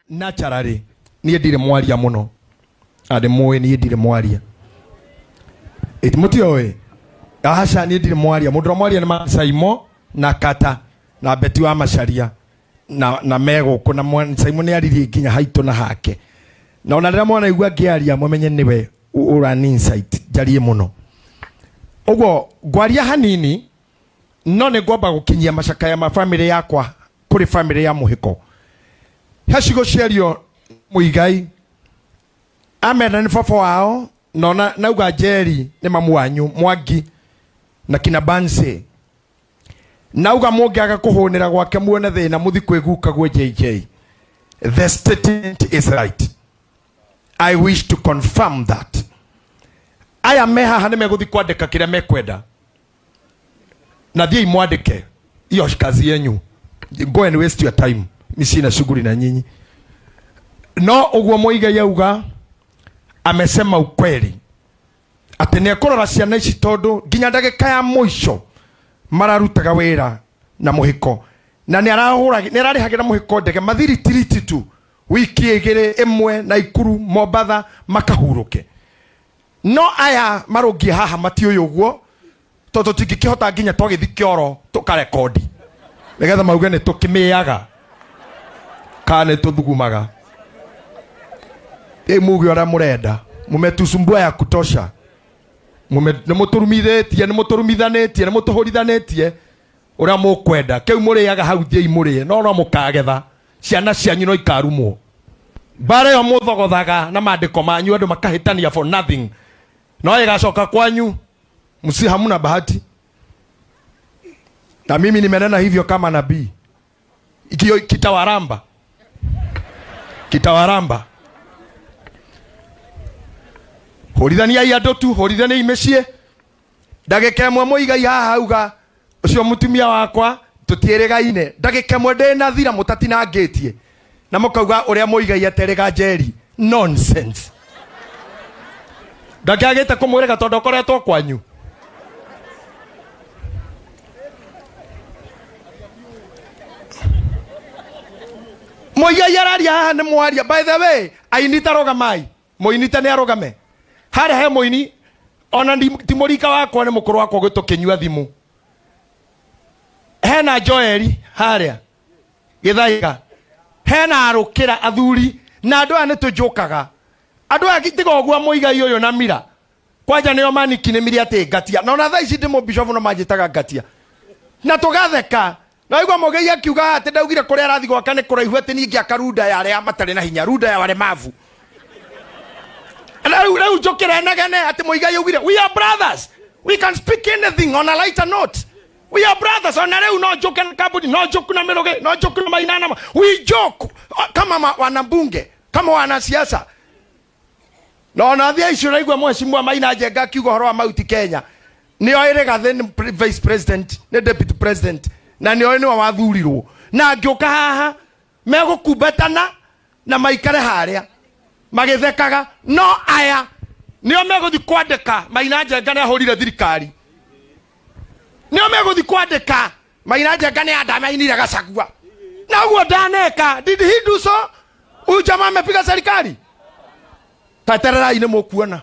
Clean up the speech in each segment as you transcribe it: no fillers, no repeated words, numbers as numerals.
Naturally niĩ ndirĩ mwaria mũno, na ndĩmũĩ niĩ ndirĩ mwaria. Ĩti mũtioĩ? Aca, niĩ ndirĩ mwaria. Mũndũ ũrĩa mwaria nĩ Saimo na Kata na Beti wa Macaria na me gũkũ na Saimo nĩ aririe nginya haitũ na hake. Na ona rĩrĩa mwanaigua ngĩaria mũmenye nĩwe ũrani insight njarie mũno. Ũguo ngwaria hanini no nĩ ngwamba gũkinyia macakaya ma family yakwa kũrĩ family ya mũhĩko. He ciugo ciario Muigai amenda nĩ baba wao nona nauga Njeri nĩ mamu wanyu Mwangi na kina Banse nauga mũngĩaga kũhũnĩra gwake muone thĩna mũthi kwĩguka gwĩ JJ. The statement is right. I wish to confirm that aya me haha nĩ megũthi kwandĩka kĩrĩa mekwenda na thiĩi mwandĩke hiyo kazi yenyu, go and waste your time, mi sina shughuli na nyinyi. No ũguo Muigai auga amesema ukweli atĩ nĩ ekũrora ciana ici tondũ nginya ndagĩka ya mũico mararutaga wĩra na mũhĩko na nĩ ararĩhagĩra mũhĩko ndege mathiritiriti tu wiki igĩrĩ ĩmwe Naikuru Mombatha makahurũke. No aya marũngiĩ haha matiũĩ ũguo tondũ tũtingĩkĩhota nginya twagĩthi kĩoro tũkarekondi nĩgetha mauge nĩ tũkĩmĩaga kana nĩ tũthugumaga. Ĩ muge ũrĩa mũrenda, mũmetusumbua ya kutosha, nĩ mũtũrumithĩtie, nĩ mũtũrumithanĩtie, nĩ mũtũhũrithanĩtie ũrĩa mũkwenda. Kĩu mũrĩaga hau thiĩi mũrĩe, no no mũkagetha ciana cianyu no ikarumwo. Mbara ĩyo mũthogothaga na maandĩko manyu andũ makahĩtania for nothing, no ĩgacoka kwanyu msi hamuna bahati. Na mimi nimenena hivyo kama nabii. Ikio kitawaramba. Kitawaramba. Hũrithaniai andũ tu, hũrithaniai mĩciĩ. Ndagĩka ĩmwe Muigai haha auga ũcio mũtumia wakwa tũtiĩrĩgaine. Ndagĩka ĩmwe ndĩna thira mũtatinangĩtie. Na mũkauga ũrĩa Muigai aterĩga Njeri. Nonsense. Ndakĩagĩte kũmwĩrĩga tondũ ũkoretwo kwanyu. Muigai araria haha nĩ mwaria. By the way, aini ta rũgamai. Mũini ta nĩ arũgame. Harĩa he mũini ona ti mũrika wakwa nĩ mũkũrũ wakwa gũtũkĩnyua thimũ. Hena Joeli harĩa Gĩthaiga. Hena arũkĩra athuri na andũ aya nĩ tũnjũkaga. Andũ aya tiga ũguo Muigai ũyũ na Mira. Kwanja nĩo maniki nĩ mire atĩ ngatia. Na ona thaa ici ndĩ mũbishofu no manjĩtaga ngatia. Na tũgatheka. Na igua Muigai akiuga atĩ ndaugire kũrĩa arathi gwaka nĩ kũraihu atĩ niĩ ngĩaka runda ya arĩa matarĩ na hinya, runda ya walemavu. Rĩu rĩu njũkĩre negene atĩ Muigai augire we are brothers, we can speak anything on a lighter note. We are brothers. Ona rĩu no njũke na kambuni, no njũke na mĩrũgĩ, no njũke na mainana. We joke kama wanabunge, kama wanasiasa. Na ona thia icio ũraigua mheshimiwa Maina Njenga akiuga ũhoro wa Mount Kenya. Nĩoĩ Rigathĩ nĩ vice president, nĩ deputy president, na nĩoĩ nĩwe wathurirwo. Na angĩũka haha megũkumbatana na maikare harĩa magĩthekaga. No aya nĩo megũthiĩ kwandĩka Maina Njenga nĩ ahũrire thirikari. Nĩo megũthiĩ kwandĩka Maina Njenga nĩ andamainire Gachagua. Na ũguo ndaneka. Did he do so? Huyu jamaa amepiga serikali. Tatererai nĩ mũkuona.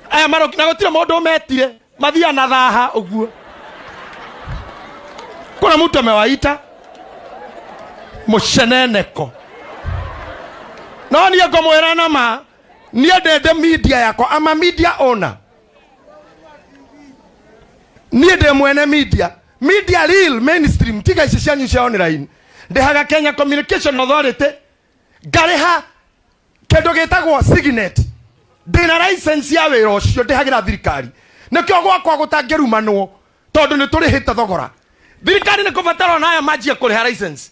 Aya maroki na gũtirĩ mũndũ ũmetire, mathiaga na thaha ũguo. Kuna mtu amewaita mũceneneko. No niĩ ngũmwĩra na ma, niĩ ndĩ media yakwa, ama media owner. Niĩ ndĩ mwene media. Media real mainstream, tiga ici cianyu cia online. Ndĩhaga Kenya Communication Authority, ngarĩha kĩndũ gĩtagwo Signet. Ndĩna license ya wĩra ũcio ndĩhagĩra thirikari. Nĩkĩo gwakwa gũtangĩrumanwo tondũ nĩ tũrĩhĩte thogora. Thirikari nĩ kũbatara ona aya manjie kũrĩha license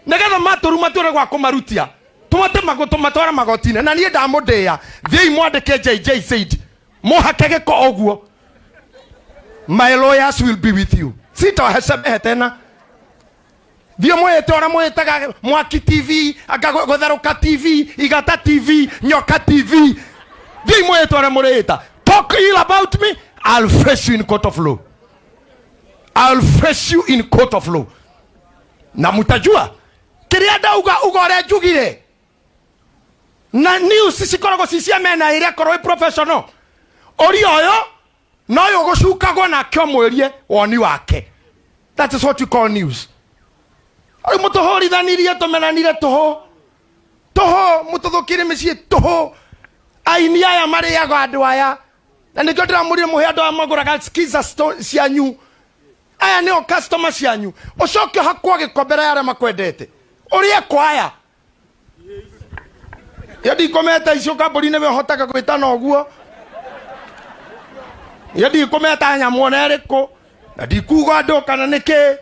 nĩgetha matũruma tũrĩ gwa kũmarutia tũhote tũmatwara magoti-inĩ. Na niĩ ndamũndĩĩa, thiĩi mwandĩke JJ said, mũhake gĩko ũguo. My lawyers will be with you. Sitawahesamehe tena. Thiĩ mwĩte ũrĩa mwĩtaga Mwaki TV, anga Gũtherũka TV, Igata TV, Nyoka TV. Thiĩ mwĩte ũrĩa mũrĩĩta. Talk ill about me, I'll face you in court of law. I'll face you in court of law. Na mutajua kĩrĩa ndauga uga ũrĩa njugire. Na news cikoragwo ci cia mena ĩrĩa korwo ĩ professional. Ũria ũyũ no ũyũ ũgũcukagwo nake ũmwĩrie woni wake. That is what you call news. Rĩu mũtũhũrithanirie tũmenanire tũhũ. Tũhũ mũtũthũkire mĩciĩ tũhũ. Aini aya marĩaga andũ aya. Na nĩkĩo ndĩramũrire mũhe andũ aya magũraga skiza cianyu. Aya nĩo customer cianyu. Ũcoke ũhakwo gĩko mbere ya arĩa makwendete. Ũrĩe kwa aya. Iyo ndikometa icio kambuni-inĩ we ũhotaga gwĩtana ũguo. Iyo ndikometa nyamũ ona ĩrĩkũ. Na ndikuga andũ kana nĩkĩ.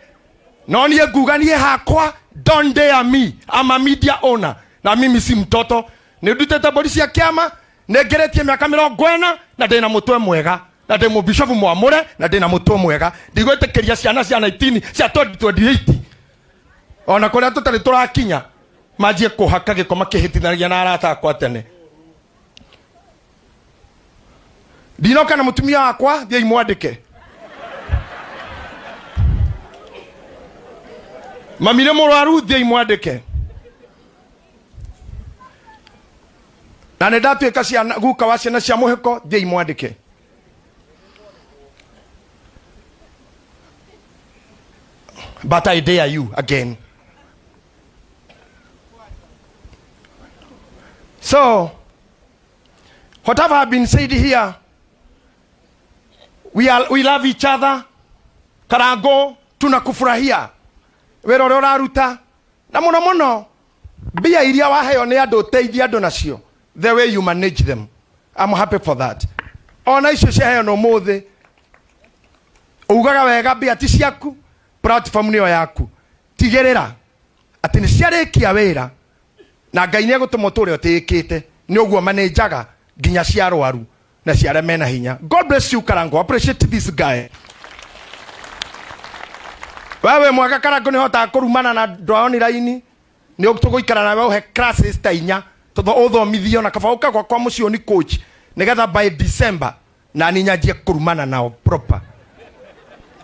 No niĩ nguga niĩ hakwa, don't dare me. I'm a media owner. Na mimi si mtoto. Nĩ ndutĩte mbũri cia kĩama, nĩ ngeretie mĩaka 40 na ndĩna mũtwe mwega. Na ndĩ mũbishofu mwamũre na ndĩna mũtwe mwega. Ndigwĩtĩkĩria ciana cia 19 cia 2028. Ona kũrĩa tũtarĩ tũrakinya manjie kũhaka gĩko makĩhĩtithanagia na arata akwa tene. Ndinoka na mũtumia wakwa, thiĩi mwandĩke. Mami nĩ mũrwaru, thiĩi mwandĩke. Na nĩ ndatuĩka ciana, guka wa ciana cia mũhĩko, thiĩi mwandĩke. But I dare you again. So, whatever have been said here, we love each other. Karango, tunakufurahia. Wĩra ũrĩa ũraruta. Na mũno mũno, mbia iria waheo nĩ andũ ũteithie andũ nacio. The way you manage them. I'm happy for that. Ona icio ciaheo no ũmũthĩ, ugaga wega mbia ti ciaku, platform nĩyo yaku. Tigĩrĩra atĩ nĩ ciarĩkia wĩra na Ngai nĩ egũtũma ũtũre ũtĩĩkĩte. Nĩ ũguo manenjaga nginya cia arwaru na cia arĩa mena hinya. God bless you Karango. Appreciate this guy. Wewe mwaka Karango nĩ hotaga kũrumana na andũ a online. Nĩ tũgũikara nawe ũhe classes ta inya tondũ ũthomithio na kaba ũka gwakwa mũciĩ ni coach nĩgetha by December na niĩ nyanjie kũrumana nao proper.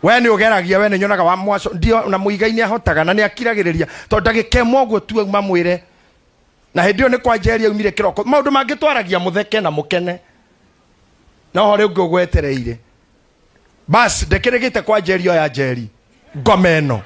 We nĩ ũgeragia, we nĩ nyonaga wa mwaco ndio na mũigai nĩ ahotaga na nĩ akiragĩrĩria tondũ ndagĩka ĩmwe ũguo tu auma mwĩre. Na hĩndĩ ĩyo nĩ kwa Njeri aumire kĩroko. Maũndũ mangĩ twaragia mũtheke na mũkene. No harĩ ũngĩ ũgwetereire. Bas ndĩkĩrĩgĩte kwa Njeri oya Njeri. Ngoma ĩno.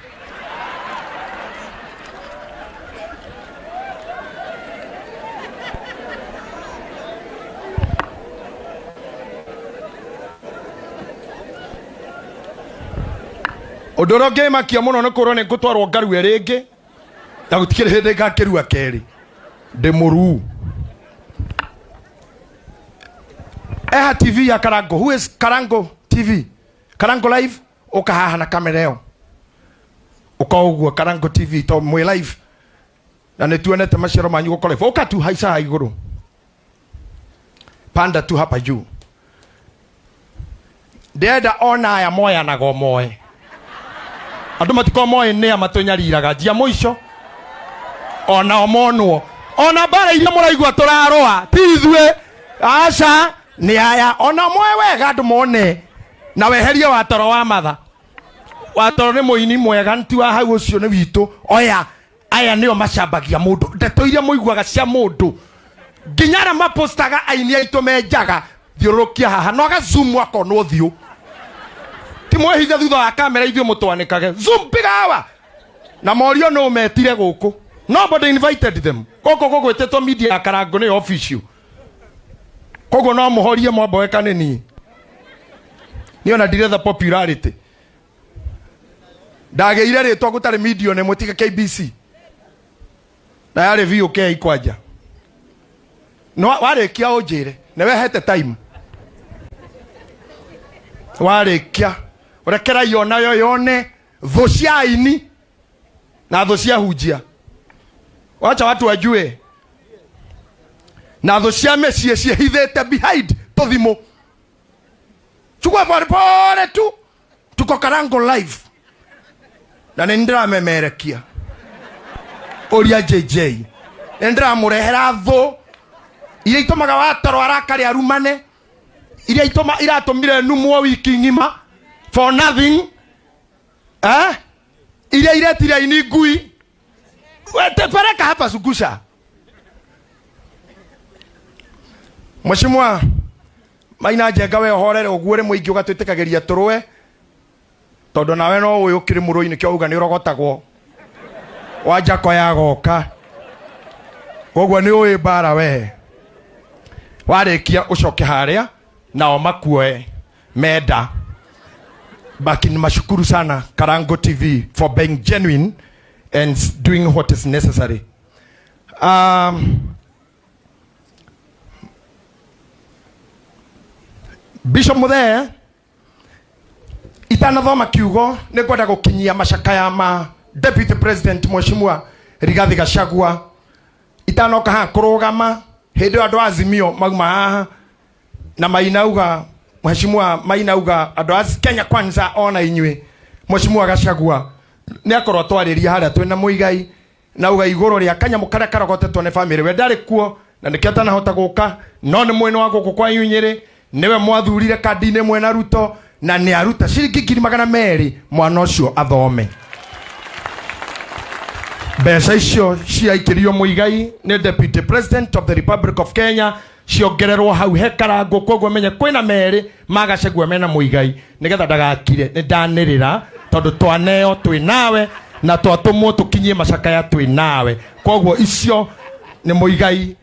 Ũndũ ũrĩa ũngĩmakia mũno nĩ kũrwo nĩ ngũtwarwo ngarue rĩngĩ na gũtikĩrĩ hĩndĩ ngakĩrua kerĩ. Ndĩ mũruu. Eha TV ya Karango. Who is Karango TV? Karango Live? Ũka haha na kamera ĩyo. Ũka ũguo Karango TV to mwĩ live. Na nĩ tuonete maciaro manyu gũkorwo live. Ũka tu haica haha igũrũ. Panda tu hapa juu. Ndĩrenda ona aya moyanaga o moe. Andũ matikorwo moĩ nĩa matũnyariraga. Njia mũico. Ona monwo. Ona mbara iria mũraigua tũrarũa. Ti ithuĩ. Aca, nĩ aya. Ona moe wega andũ mone. Na weherie watoro wa matha. Watoro nĩ mũini mwega, nti wa hau ũcio nĩ witũ. Oya, aya nĩo macambagia mũndũ. Ndeto iria mũiguaga cia mũndũ. Nginya arĩa mapostaga aini aitũ menjaga. Thiũrũrũkia haha. No aga zoom akonwo ũthiũ. Ti mwĩhithe thutha wa kamera ithuĩ mũtwanĩkage. Zoom piga hawa. Na morio no metire gũkũ. Nobody invited them. Gũkũ gũgwĩtĩtwo media ya Karango nĩ official. Koguo no mũhorie mwamboeka nĩ niĩ. Niĩ ona ndiretha popularity. Ndagĩire rĩtwa gũtarĩ media ona ĩmwe tiga KBC. Na yarĩ VOK kwanja. No warĩkia ũnjĩre, nĩ wehete time. Warĩkia, ũrekera yonayo yone thũ cia aini na thũ cia hunjia. Wacha watu wajue. Na thũ cia mĩciĩ ciĩhithĩte behind tũthimũ. Chukua pole pole tu. Tuko Karango live. Na nĩ ndĩramemerekia. Ũria JJ. Nĩ ndĩramũrehera thũ. Iria itũmaga watoro arakare arumane. Iria iratũmire numwo wiki ng'ima. For nothing. Iria iretire aini ngui. Wete pereka hapa zungusha. Mheshimiwa Maina Njenga we horere uguo rimwe ingi ugatwitikagiria turwe tondu nawe no uyu ukiri muruini kio uga ni urogotagwo wa Njakoya goka koguo ni ui bara we warikia ucoke haria nao makuoe menda. Lakini mashukuru sana Karango TV for being genuine and doing what is necessary. Bishop Muthee itanathoma kiugo nĩ ngwenda gũkinyia macakaya ma Deputy President Mheshimiwa Rigathi Gachagua itanoka haha kũrũgama hĩndĩ ĩyo andũ a Azimio mauma haha na mainauga Mheshimiwa mainauga andũ a Kenya Kwanza ona inyuĩ Mheshimiwa Gachagua nĩ akorwo twarĩria harĩa twĩna Muigai na uga igũrũ rĩa kanyamũ karĩa karogotetwo nĩ family we ndarĩ kuo na nĩkĩo atanahota gũka no nĩ mwena wa gũkũ kwa Nyĩrĩ niwe mwathurire kandi-inĩ mwena Ruto na nĩ aruta ciringi 200,000 mwana ũcio athome. Mbeca icio ciaikirio Muigai nĩ Deputy President of the Republic of Kenya ciongererwo hau he Karango koguo menye kwĩna merĩ ma Gachagua mena Muigai nĩgetha ndagakire nĩ ndanĩrĩra tondũ twaneo twĩ nawe na twatũmwo tũkinyie macakaya twĩ nawe koguo icio nĩ Muigai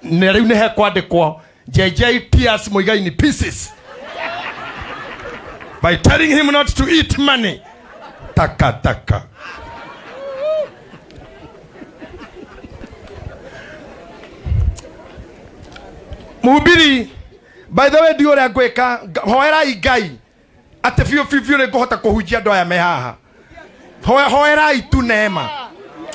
na rĩu nĩ hekwandĩkwo JJ tears Muigai in pieces by telling him not to eat money. Taka taka. Mhubiri, by the way ndio ũrĩa ngwĩka hoerai Ngai atĩ biũ biũ biũ nĩngũhota kũhunjia andũ aya me haha. Hoerai tu neema.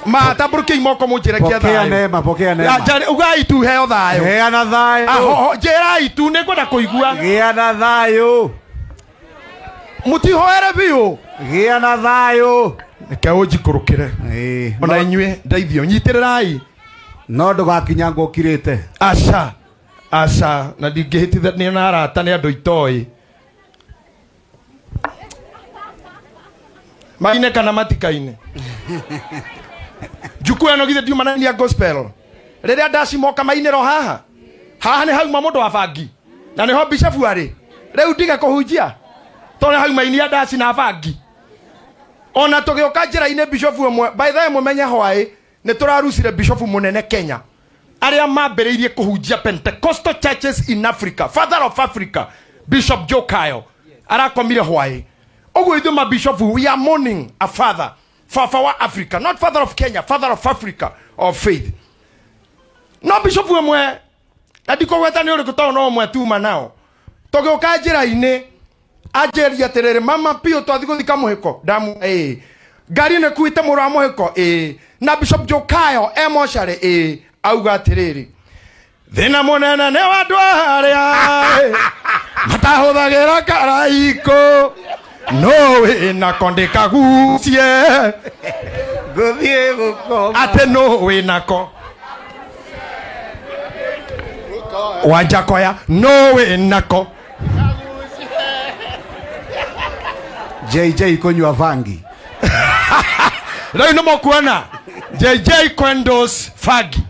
Ma tambũrũkiai moko mũnjĩre kia Pokea thayũ. neema, pokea neema. Ugai tu heo thayũ. Heana thayũ. Njĩrai tu nĩngwenda kũigua. Gĩa na thayũ. Mũtihoere biũ. Gĩa na thayũ. Reke ũnjikũrũkĩre. Ona inyuĩ ndeithio nyitĩrĩrai. No ndũgakinyangwo ũkirĩte. Aca. Aca na ndingĩhĩtithania na arata nĩ andũ itoĩ. Maine kana matikaine. Njukuu ĩno githĩ ndiuma na gospel. Rĩrĩa ndacimoka mainĩro haha. Haha nĩ hauma mũndũ wa bangi. Na nĩho Bishop arĩ. Rĩu ndige kũhunjia. Tondũ nĩ hauma inia ndaci na bangi. Ona tũgĩũka njĩra-inĩ Bishop ũmwe, by the way mũmenye hwaĩ nĩ tũrarucire Bishop mũnene Kenya. Arĩa mambĩrĩirie kũhunjia Pentecostal churches in Africa, father of Africa, Bishop Joe Kayo arakomire hwaĩ. Ũguo ithuĩ ma bishop we are mourning a father, father wa Africa, not father of Kenya, father of Africa of faith. No bishop ũmwe na ndikũgweta nĩ ũrĩkũ tondũ no ũmwe tuma nao. Tũgĩũka njĩra-inĩ anjĩria atĩrĩrĩ, mama piũ twathiĩ gũthika mũhĩko ndamu ĩĩ ngari nĩ kuĩte mũrũ wa mũhĩko ĩĩ na Bishop Joe Kayo e mocarĩ ĩĩ auga atĩrĩrĩ thĩna mũnene nĩ wa andũ arĩa matahũthagĩra karaiko no wĩnako ndĩkagucie Ngũthiĩ gũkoma atĩ no wĩnako wa Njakoya no wĩnako JJ kũnyua bangi. Rĩu nĩ mũkuona JJ kwendos bangi.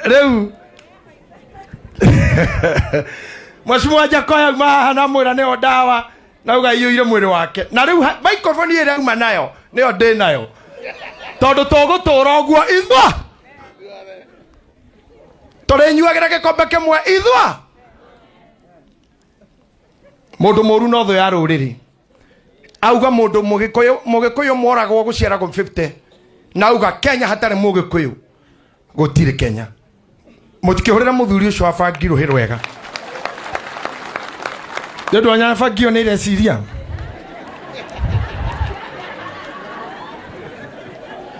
Rĩu Mheshimiwa Njakoya auma haha na mwĩra nĩyo ndawa na auga iyũire mwĩrĩ wake na rĩu microphone ĩrĩa auma nayo nĩyo ndĩ nayo tondũ tũgũtũra ũguo ithua tũrĩnyuagĩra gĩkombe kĩmwe ithua. Mũndũ mũru no thũ ya rũrĩrĩ auga mũndũ mũgĩkũyũ moragwo gũciaragwo 50 na auga Kenya hatarĩ mũgĩkũyũ gũtirĩ Kenya. Mũtikĩhũrĩra mũthuri ũcio wa bangi rũhĩ rwega nĩ ũndũ wa bangi ĩyo nĩ ĩreciria.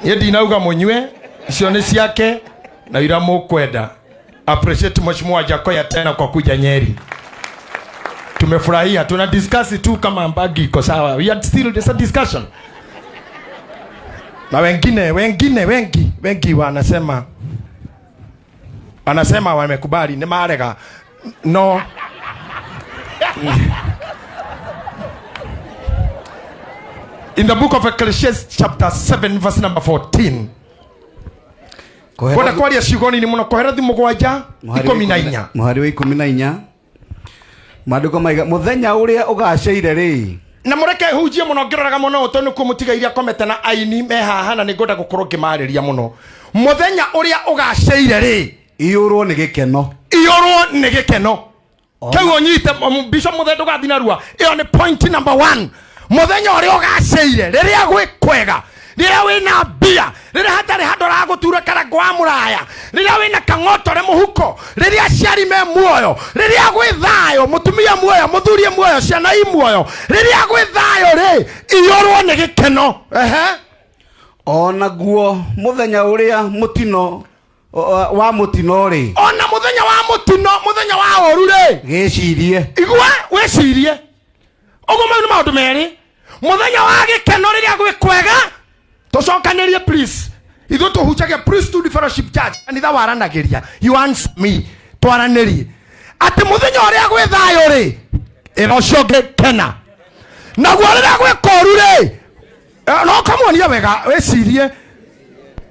Niĩ ndinauga mũnyue icio nĩ ciake na ira mũkwenda. Appreciate Mheshimiwa Njakoya tena kwa kuja Nyeri. Tumefurahia, tuna discuss tu kama bangi iko sawa. We are still there's a discussion. Na wengine wengine wengi wengi wanasema wamekubali ni marega. No. In the book of Ecclesiastes chapter 7 verse number 14. Kwenda kwaria ciugo nini muno Koherethi 7 14. Muhari wa 14. Maandiko maiga muthenya uria ugaceire ri. Na mureke hunjie muno ngiroraga muno tondu ku mutigairia komete na aini me haha na ningwenda gukorwo ngimariria muno. Muthenya uria ugaceire ri iyurwo ni gikeno. Iyurwo ni gikeno. Kau unyite bishop muthe ndugathi narua. Iyo ni point number 1. Muthenya uria ugaceire riria gwi kwega, riria wina mbia, riria hatari handu ragutura karango wa muraya, riria wina kang'otore muhuko, riria aciari me muoyo, riria gwi thayo, mutumia muoyo, muthurie muoyo, ciana i muoyo, riria gwi thayo ri iyurwo ni gikeno. Ehe. Onaguo muthenya uria mutino wa mutino ri, ona muthenya wa mutino, muthenya wa oru ri, gicirie igua wicirie uguo. Mau ni maundu meri. Muthenya wa gikeno riria gwi kwega, tucokanirie please. Ithuĩ tũhunjagia Priesthood Fellowship Church, kanitha waranagĩria. You answer me, twaranirie atĩ mũthenya ũrĩa gwĩ thayũ rĩ, ĩra ũcio ũngĩ kena, naguo rĩrĩa gwĩ kũũru rĩ, no ũkamuonia wega wĩcirie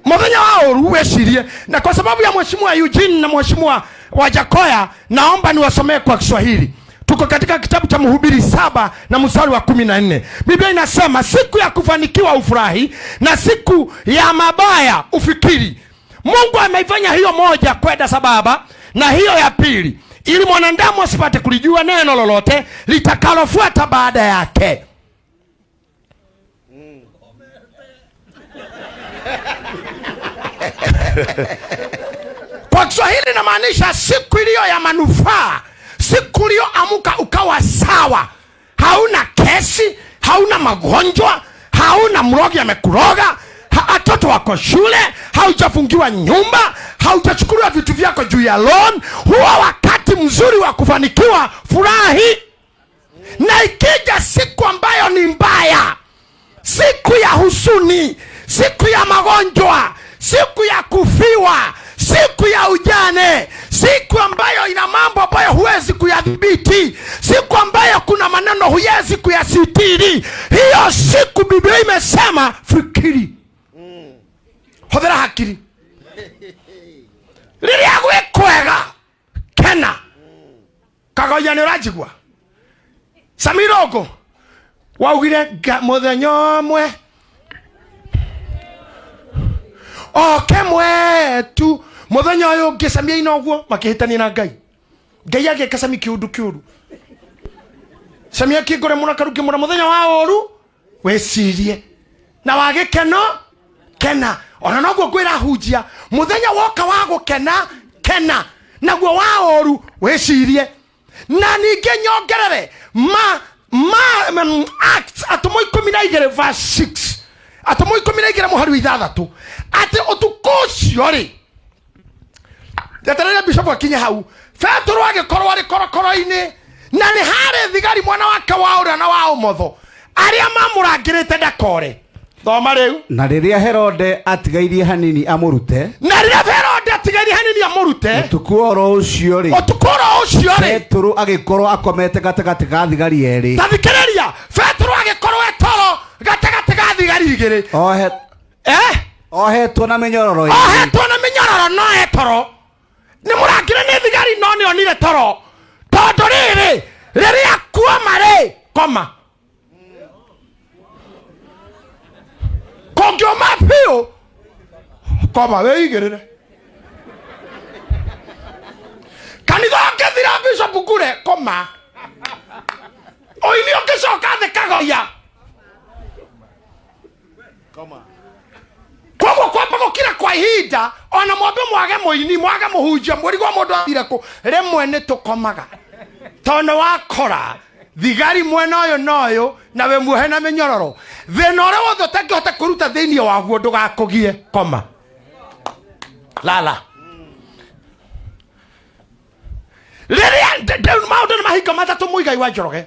mũthenya wa ũru wĩcirie. Na kwa sababu ya Mheshimiwa Eugene na Mheshimiwa Wajakoya, naomba niwasomee kwa Kiswahili. Tuko katika kitabu cha Mhubiri 7 na mstari wa 14. Biblia inasema siku ya kufanikiwa ufurahi na siku ya mabaya ufikiri. Mungu ameifanya hiyo moja kwenda sababa na hiyo ya pili, ili mwanadamu asipate kulijua neno lolote litakalofuata baada yake. Kwa Kiswahili inamaanisha siku iliyo ya manufaa, siku ulioamka ukawa sawa, hauna kesi, hauna magonjwa, hauna mrogi amekuroga, watoto wako shule, haujafungiwa nyumba, haujachukuliwa vitu vyako juu ya loan. Huwa wakati mzuri wa kufanikiwa, furahi. Na ikija siku ambayo ni mbaya, siku ya husuni, siku ya magonjwa, siku ya kufiwa, siku ya ujane, siku ambayo ina mambo ambayo huwezi kuyadhibiti, siku ambayo kuna maneno huwezi kuyasitiri, hiyo siku Biblia imesema fikiri. Hodhera hakiri. Riria gwi kwega kena. Kagoya ni urajigua. Samirogo waugire muthenya umwe oke mwetu muthenya uyu ngicamia ina uguo makihitania na Ngai. Ngai ageka Sami kiundu kiuru. Sami akingore muno karuki muno muthenya wa uru wicirie na wa gikeno kena. Ona noguo ngwira hunjia muthenya woka wa gukena kena, naguo wa uru wicirie. Na ningi nyongerere ma Acts atumo 12 verse 6, atumo 12 muhari wa 6, ati utuku ucio ri Jeterere bishop akinye hau, Petero agikorwo ari korokoro-ini, na ni hari thigari mwana wake wa uria na wa umotho aria mamurangirite ndakore. Thoma riu. Na riria Herode atigairie hanini amurute, na riria Herode atigairie hanini amurute, utuku oro ucio ri, utuku oro ucio ri, Petero agikorwo akomete gatagati ga thigari eri. Tathikiriria, Petero agikorwo etoro gatagati ga thigari igiri. Ohe ohetwo na minyororo, ohetwo na minyororo, no etoro ni murangire ni thigari, no ni onire toro tondu riri riria kuoma ri koma kongioma biũ koma wĩigĩrĩre. Kanitha ũngĩthira Bishop Ngure koma, ũini ũngĩcoka thĩ Kagoya Koguo kwamba gukira kwa ihinda ona mwambe mwage muini mwage muhunjia murigwo mundu athire ku rimwe ni tukomaga tondu wakora thigari mwena uyu na uyu na we muohe na minyororo thina uria wothe utangihota kuruta thiini waguo ndugakugie koma lala. Riria maundu ni mahingo matatu Muigai wa Njoroge.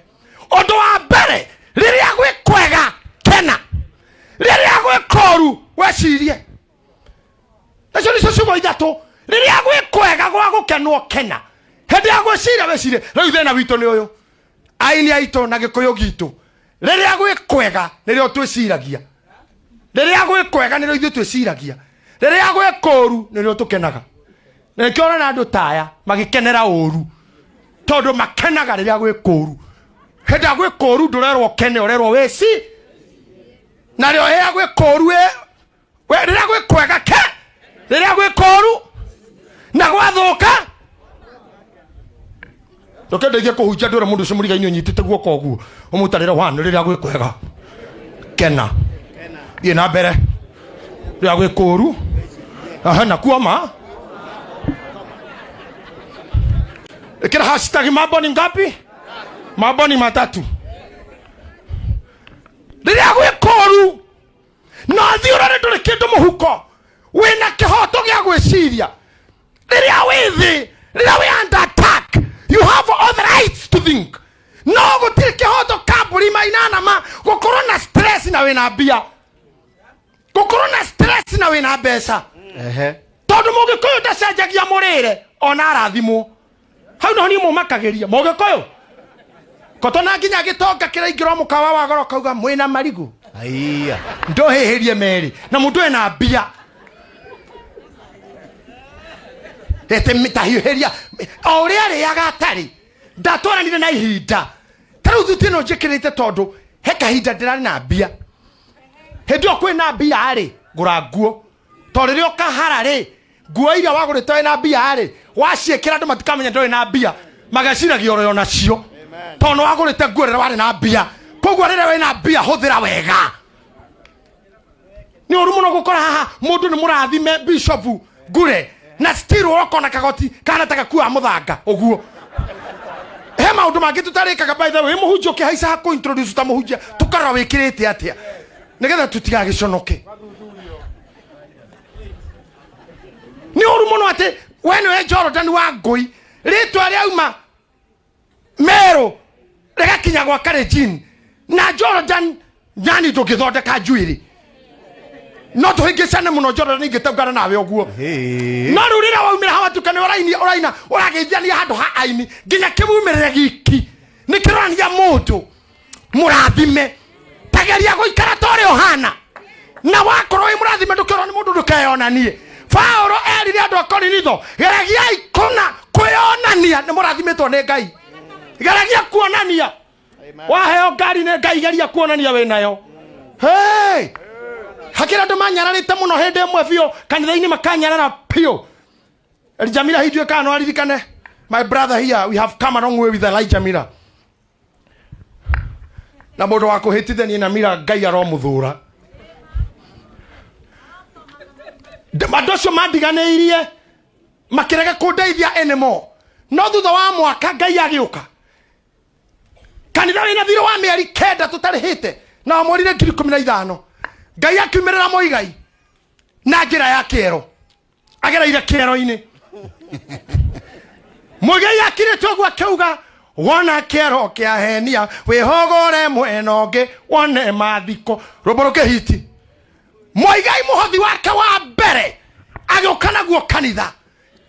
Undu wa mbere, riria gwi kwega kena, riria gwi koru wecirie. Nacio nicio ciugo ithatu. Riria gwi kwega gwa gukenwo kena, hindi ya gwiciria wecirie. Riu thina witu ni uyu, aini aitu na gikuyu gitu Rĩrĩa gwĩ kwega nĩrĩo twĩciragia. Rĩrĩa gwĩ kwega nĩrĩo ithuĩ twĩciragia. Rĩrĩa gwĩ kũũru nĩrĩo tũkenaga. Na nĩkĩo ũrona andũ ta aya magĩkenera ũũru, tondũ makenaga rĩrĩa gwĩ kũũru. Hĩndĩ ĩrĩa gwĩ kũũru ndũrerwo ũkene, ũrerwo wĩci. Na rĩo rĩrĩa gwĩ kũũru rĩrĩa gwĩ kwega ke, rĩrĩa gwĩ kũũru na gwathũka. Ndũkendeithie kũhunjia ndwĩre mũndũ ũcio mũrigainĩ ũnyitĩte guoko ũguo, ũmũtarĩre one rĩrĩa gwĩ kwega kena, thiĩ na mbere. Rĩrĩa gwĩ kũũru aha, na kuoma. Ĩkĩra hashtag mambo ni ngapi? Mambo ni matatu. Rĩrĩa gwĩ kũũru na thiĩ ũrore ndũrĩ kĩndũ mũhuko, wĩna kĩhoto gĩa gwĩciria. Rĩrĩa wĩ thĩ, rĩrĩa wĩ under attack, you have all the rights to think. No gũtirĩ kĩhoto kambũri mainana ma gũkorwo na stress na wĩna mbia, gũkorwo na stress na wĩna mbeca. Tondũ mũgĩkũyũ ndacenjagia mũrĩre ona arathimwo. Hau noho niĩ mũmakagĩria mũgĩkũyũ kotona nginya gĩtonga kĩraingĩrwo mũkawa wa goro kauga mwĩna marigũ. Aiya. Ndohĩhĩrie merĩ na mũndũ ena mbia. Ete mĩtahiũhĩria o ũrĩa arĩaga atarĩ. Ndatwaranire na ihinda. Ta rĩu thuti ĩno njĩkĩrĩte tondũ he kahinda ndĩrarĩ na mbia. Hĩndĩ ĩyo kwĩna mbia rĩ, ngũra nguo. Tondũ rĩrĩa ũkahara rĩ, nguo iria wagũrĩte wĩna mbia rĩ, waciĩkĩra andũ matikamenya ndũrĩ na mbia, mageciragia ũrĩ onacio. Tondũ nĩ wagũrĩte nguo rĩrĩa warĩ na mbia. Koguo rĩrĩa wĩna mbia hũthĩra wega. Nĩ ũru mũno gũkora haha mũndũ nĩ mũrathime bishop ngure na still ũroka na kagoti kana ta gakuaga mũthanga ũguo. He maũndũ mangĩ tũtarĩkaga, by the way, mũhunjia ũkĩhaica ha kũ introduce ta mũhunjia tũkarora wĩkĩrĩte atĩa nĩgetha tũtigagĩconoke. Nĩ ũru mũno atĩ we nĩwe Jordan wa ngũi, rĩtwa rĩauma Meru rĩgakinya gwa Kalenjin, na Jordan yani ndũngĩthondeka njuĩrĩ, no tũhĩngĩcane mũno Jordan ingĩtaungana nawe ũguo. No rĩu rĩrĩa waumĩra hawa tuka nĩ ũraini, ũraina, ũrageithania handũ ha aini nginya kĩmumĩrĩre giki nĩ kĩronania mũndũ mũrathime. Tageria gũikara ta ũrĩa ũhana, na wakorwo wĩ mũrathime ndũkĩorwo nĩ mũndũ ndũkeyonanie. Paũlũ erire andũ a Korinitho, geragiai kũna kwĩyonania nĩ mũrathimĩtwo nĩ Ngai. Geragia kuonania. Waheo ngari nĩ Ngai, geria kuonania wĩnayo. Hey! Hakĩrĩ andũ manyararĩte mũno hĩndĩ ĩmwe biũ, kanitha-inĩ makanyarara biũ. Elijah Miller hindu ĩkaga no aririkane. My brother here, we have come a long way with Elijah Miller. Na mũndũ wa kũhĩtithania na Miller, Ngai aromũthũra. Andũ acio mandiganĩirie makĩrega kũndeithia anymore. No thutha wa mwaka Ngai agĩũka. Kanitha wĩna thirĩ wa mĩeri 9 tũtarĩhĩte na wamũrire ngiri ikũmi na ithano. Ngai akiumĩrĩra Mũigai na njĩra ya kĩero, agereire kĩero-inĩ. Mũigai akirĩte ũguo akiuga, wona kĩero kĩahenia wĩhũgũre mwena ũngĩ wone mathiko. Rwĩmbo rũkĩhiti. Mũigai mũhothi wake wa mbere agĩũka naguo kanitha,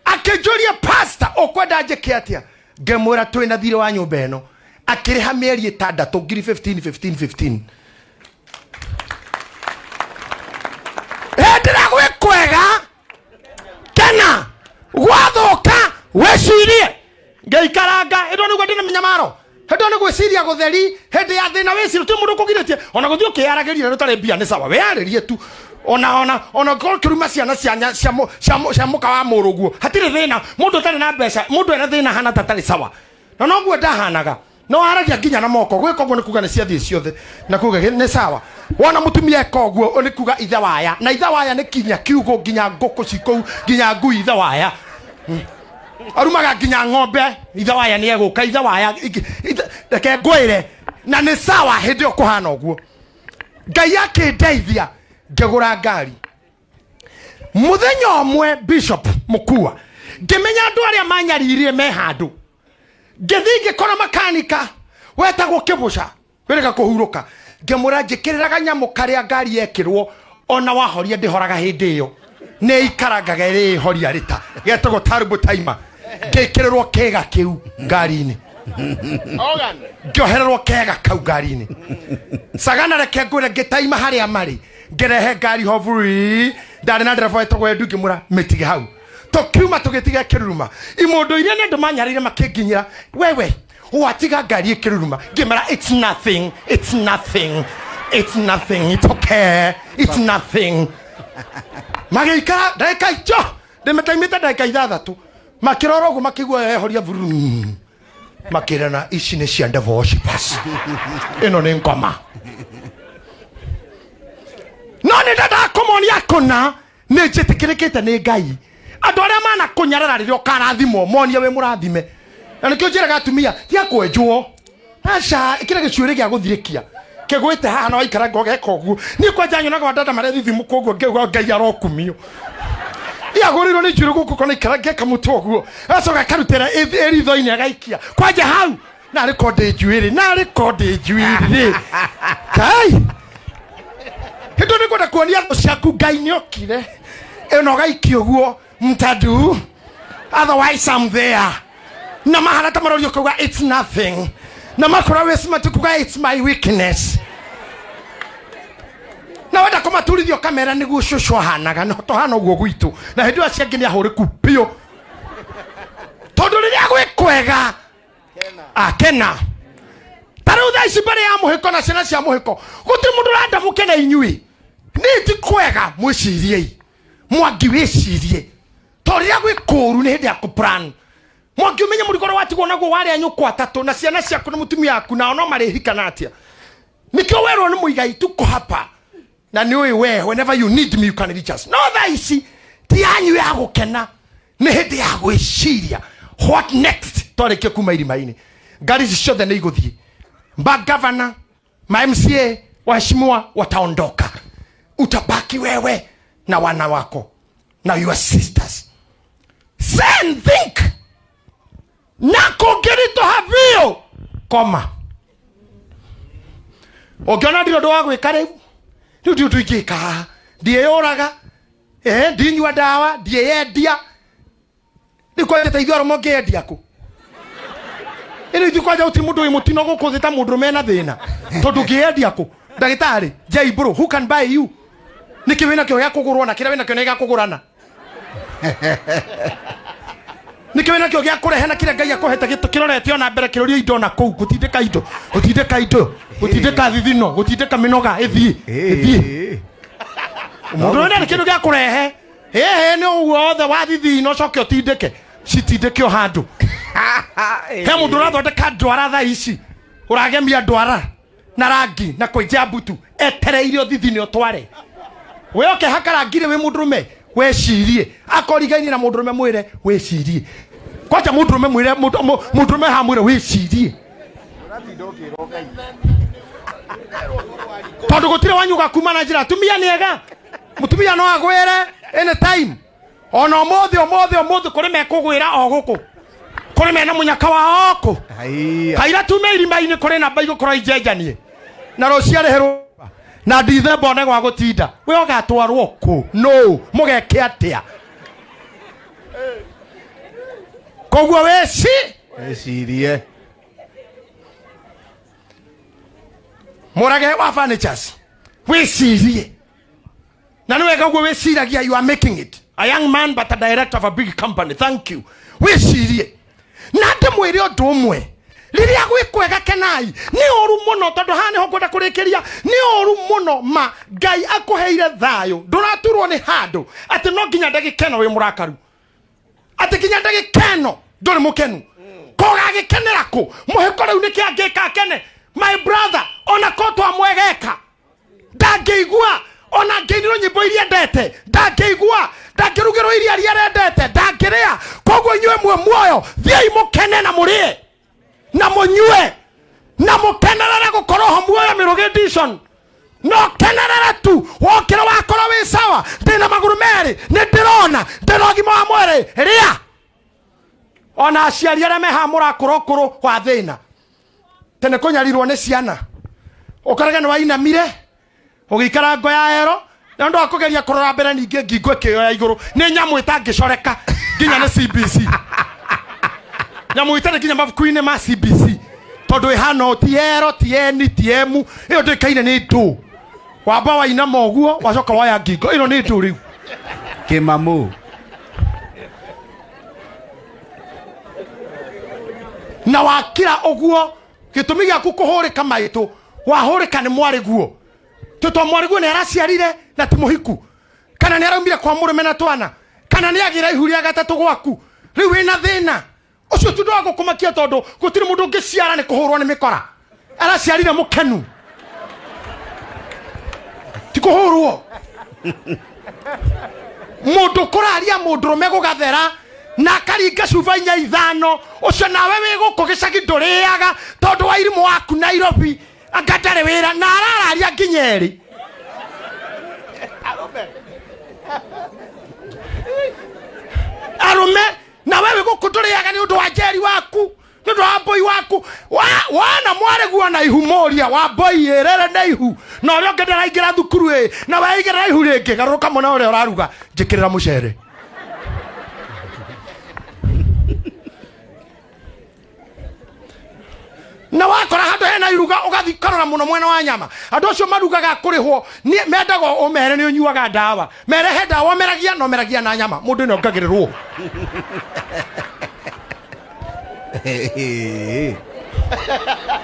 akĩnjũria pastor, ũkwenda njĩke atĩa? Ngĩmwĩra twĩna thirĩ wa nyũmba ĩno. Akĩrĩha mĩeri ĩtandatũ ngiri 15, 15, 15. Hĩndĩ ĩrĩa gwĩ kwega kena, gwathũka wĩcirie. Ngĩikaranga hĩndĩ ĩyo nĩguo ndĩna mĩnyamaro, hĩndĩ ĩyo nĩ gwĩciria gũtheri, hĩndĩ ya thĩna wĩcirie, ti mũndũ ũkũgirĩtie ona gũthiĩ ũkĩyaragĩria rĩrĩa ũtarĩ mbia nĩ sawa, wĩyarĩrie tu. Ona ũngĩkorwo ũkĩruma ciana cia mũka wa mũrũguo, hatirĩ thĩna. Mũndũ ũtarĩ na mbeca, mũndũ ena thĩna ahana ta atarĩ sawa, na noguo ndahanaga. No aragia nginya na moko. Gwĩka ũguo nĩ kuga nĩ ciathiĩ ciothe, na kuga nĩ sawa. Wona mũtumia eka ũguo nĩ kuga ithe waya, na ithe waya nĩ kinya kiugo, nginya ngũkũ cikũu, nginya ngui ithe waya. Arumaga nginya ng'ombe, ithe waya nĩ egũka, ithe waya, reke ngwĩre, na nĩ sawa hĩndĩ ĩyo kũhana ũguo. Ngai akĩndeithia ngĩgũra ngari. Mũthenya ũmwe Bishop Mukua ngĩmenya andũ arĩa manyaririe me handũ, ngĩthiĩ ngĩkora makanika wetagwo Kĩbũca wĩrĩga kũhurũka, ngĩmwĩra njĩkĩrĩra kanyamũ karĩa ngari yekĩrwo ona wahoria ndĩhoraga hĩndĩ ĩyo, nĩ ikarangaga ĩrĩ ĩhoria rĩta, getagwo turbo timer. Ngĩkĩrĩrwo kĩga kĩu ngari-inĩ. Ngĩohererwo kega kau ngari-inĩ. Sagana reke ngwĩre, ngĩtaima harĩa marĩ, ngĩrehe ngari hoburi. Ndarĩ na ndereba wetagwo Edu, ngĩmwĩra mĩtige hau. Tũkiuma tũgĩtiga ĩkĩruruma. Imũndũ iria nĩ andũ manyarĩire makĩnginyĩra, wewe watiga ngari ĩkĩruruma. Ngĩmera it's nothing, it's nothing, it's nothing, it's okay, it's nothing. Magĩikara ndagĩka icio ndĩmĩtaimĩte ndagĩka 6, makĩrora ũguo makĩigua ehoria vuru, makĩrana ici nĩ cia devil worshippers, ĩno nĩ ngoma. No nĩ ndendaga kũmonia kũna nĩ njĩtĩkĩrĩkĩte nĩ Ngai. Andũ arĩa mana kũnyarara rĩrĩa ũkarathimwo monie wĩ mũrathime. Na nĩkĩo njĩraga atumia tiga kwenjwo, aca ĩkĩra gĩcuĩrĩ gĩa gũthirĩkia kĩgwĩte haha na waikara ngogeka ũguo. Niĩ kwanja nyonaga wadada marĩa thithimũka ũguo ngĩuga Ngai arokumio. Iagũrĩirwo nĩ njuĩrĩ gũkũ kona ikara ngeka mũtwe ũguo, agacoka akarutĩra ĩritho-inĩ agaikia kwanja hau, narĩ ko ndĩ njuĩrĩ, narĩ ko ndĩ njuĩrĩ kai. Hĩndĩ nĩ ngwenda kuonia thũ ciaku Ngai nĩ okire ĩno ũgaikia ũguo mtadu, otherwise I'm there. Na mahana ta marorio kuga it's nothing, na makora wĩ smart kuga it's my weakness. Na wenda kũmaturithio kamera nĩguo cũcũ ahanaga no tũhana ũguo gwitũ, na hĩndĩ ĩyo acio angĩ nĩ ahũrĩku biũ, tondũ rĩrĩa gwĩ kwega akena. Ta rĩu thaa ici mbere ya mũhĩko na ciana cia mũhĩko gũtirĩ mũndũ ũrenda mũkene inyuĩ. Nĩ ti kwega, mwĩciriei Mwangi, wĩcirie to rĩrĩa gwĩ kũũru nĩ hĩndĩ ya kũplan. Mwangi, ũmenye mũrigo ũrĩa watigwo naguo warĩa nyũkwa atatũ na ciana ciaku na mũtumia waku nao no marĩhikana atĩa. Nĩkĩo werwo nĩ Mũigai tuko hapa na nĩ ũĩ we whenever you need me you can reach us. No thaa ici ti yanyu ya gũkena, nĩ hĩndĩ ya gwĩciria what next. Twarĩkia kuma irima-inĩ, ngari ici ciothe nĩ igũthiĩ mba governor, ma MCA, waheshimiwa wataondoka, utabaki wewe na wana wako na your sisters. Sen think na kũngĩritũha biũ koma. Ũngĩona ndirĩ ũndũ wa gwĩka rĩu, rĩu ndirĩ ũndũ ingĩka haha, ndiĩyũraga, ndinyua ndawa, ndiĩyendia. Rĩu kwanja ta ithuĩ arũme ũngĩyendia kũ? Ĩno ithuĩ kwanja gũtirĩ mũndũ wĩ mũtino gũkũ thĩ ta mũndũrũme ena thĩna, tondũ ũngĩyendia kũ? Ndagĩtarĩ J bro, who can buy you? Nĩkĩ wĩnakĩo gĩa kũgũrwo na kĩrĩa wĩnakĩo nĩ gĩa kũgũrana? Nĩkĩ wĩnakĩo gĩa kũrehe na kĩrĩa Ngai akũhete kĩrorete ona mbere, kĩroria indo na kũu, gũtindĩka indo, gũtindĩka indo, gũtindĩka thithino, gũtindĩka mĩnoga, ĩthiĩ ĩthiĩ. Mũndũ ũrĩa ndarĩ kĩndũ gĩa kũrehe ĩhĩ nĩ ũguo wothe wa thithino, ũcoke ũtindĩke citindĩke o handũ. He mũndũ ũrathondeka ndwara thaa ici, ũragemia ndwara na rangi na kwenja mbutu, etereire ũthithine ũtware. We ũkehaka rangi rĩ wĩ mũndũrũme, wecirie akorigaine na mũndũrũme, mwĩre wĩcirie kwanja mũndũrũme, mwĩre mũndũrũme ha mwĩre wĩcirie, tondũ gũtirĩ wanyu ũgakuma na njĩra. Atumia nĩ ega, mũtumia no agwĩre anytime, ona ũmũthĩ ũmũthĩ ũmũthĩ kũrĩ mekũgwĩra o gũkũ, kũrĩ mena mũnyaka wa okũ. Haiya. Kaira tume irima-inĩ kũrĩ namba igũkorwo injenjanie na rũciũ arĩhĩrwo na ndithemba one gwa gũtinda. We ũgatwarwo kũ? No mũgeke atĩa? Koguo wĩci Wĩcirie. Mũrage wa furnitures, wĩcirie na nĩ wega ũguo wĩciragia. You are making it a young man but a director of a big company, thank you. Wĩcirie na ndĩmwĩre ũndũ ũmwe, rĩrĩa gwĩ kwega kenai. Nĩ ũru mũno, tondũ haha nĩho ngwenda kũrĩkĩria. Nĩ ũru mũno ma Ngai akũheire thayũ, ndũraturwo nĩ handũ atĩ no nginya ndagĩka ĩno wĩ mũrakaru, atĩ nginya ndagĩka ĩno ndũrĩ mũkenu. Kũgagĩkenera kũ mũhĩko rĩu? Nĩkĩ angĩka akene? My brother, ona ko twamwegeka ndangĩigua, ona angĩinĩrwo nyĩmbo iria endete ndangĩigua, ndangĩrugĩrwo iria iria arendete ndangĩrĩa. Koguo inyuĩ mwe muoyo, thiĩi mũkene na mũrĩe na mũnyue na mũkenerere gũkorwo ho muoyo. Mĩrũgĩ edition no kenerere tu wokĩra wakorwo wĩ sawa. Ndĩna magũrũ merĩ, nĩ ndĩrona, ndĩna ũgima wa mwĩrĩ, rĩa. Ona aciari arĩa mehaha mũrakũra ũkũrũ wa thĩna tene kũnyarirwo nĩ ciana, ũkarega nĩ wainamire ũgĩikara ngo ya ero na ũndũ wa kũgeria kũrora mbere, ningĩ ngingo ĩkĩoya igũrũ nĩ nyamũ ĩtangĩcoreka nginya nĩ CBC. Nyamũ itarĩ nginya mabuku-inĩ ma CBC. Tondũ ĩhana ũũ, ti ero, ti eni, ti emu. Ĩyo ndũĩkaine nĩ ndũ. Wamba wainama ũguo, wacoka woya ngingo. Ĩno nĩ ndũ rĩu. Kĩmamũ. Na wakira ũguo, gĩtũmi gĩaku kũhũrĩka maitũ, wahũrĩka nĩ mwarĩguo. Tũtwa mwarĩguo nĩ araciarire na ti mũhiku. Kana nĩ araumire kwa mũrũme na twana. Kana nĩ agĩra ihu rĩa gatatũ gwaku. Rĩu wĩna thĩna. Ũcio ti ũndũ wa gũkũmakia tondũ gũtirĩ mũndũ ũngĩciara nĩ kũhũrwo nĩ mĩkora. Araciarire mũkenu. Ti kũhũrwo. Mũndũ kũraria mũndũrũme gũgathera na akaringa cuba inya ithano, ũcio nawe wĩ gũkũ gĩcagi ndũrĩaga tondũ wa irimũ waku Nairobi, anga ndarĩ wĩra na arararia nginya erĩ. Arũme na we wĩ gũkũ ndũrĩaga nĩ ũndũ wa njeri waku, nĩ ũndũ wa mbũi waku. Wana mwarĩguo na ihu mũria wa mbũi ĩrere na ihu, na ũrĩa ũngĩ ndaraingĩra thukuru ĩ, na we aigĩrĩra ihu rĩngĩ, garũrũka mũno ũrĩa ũraruga, njĩkĩrĩra mũcere. Na wakora handũ hena iruga ũgathiĩ ũkarora mũno mwena wa nyama. Andũ acio marugaga kũrĩhwo, mendaga ũmere nĩ ũnyuaga ndawa. Mere he ndawa ũmeragia na ũmeragia na nyama. Mũndũ nĩ ongagĩrĩrwo.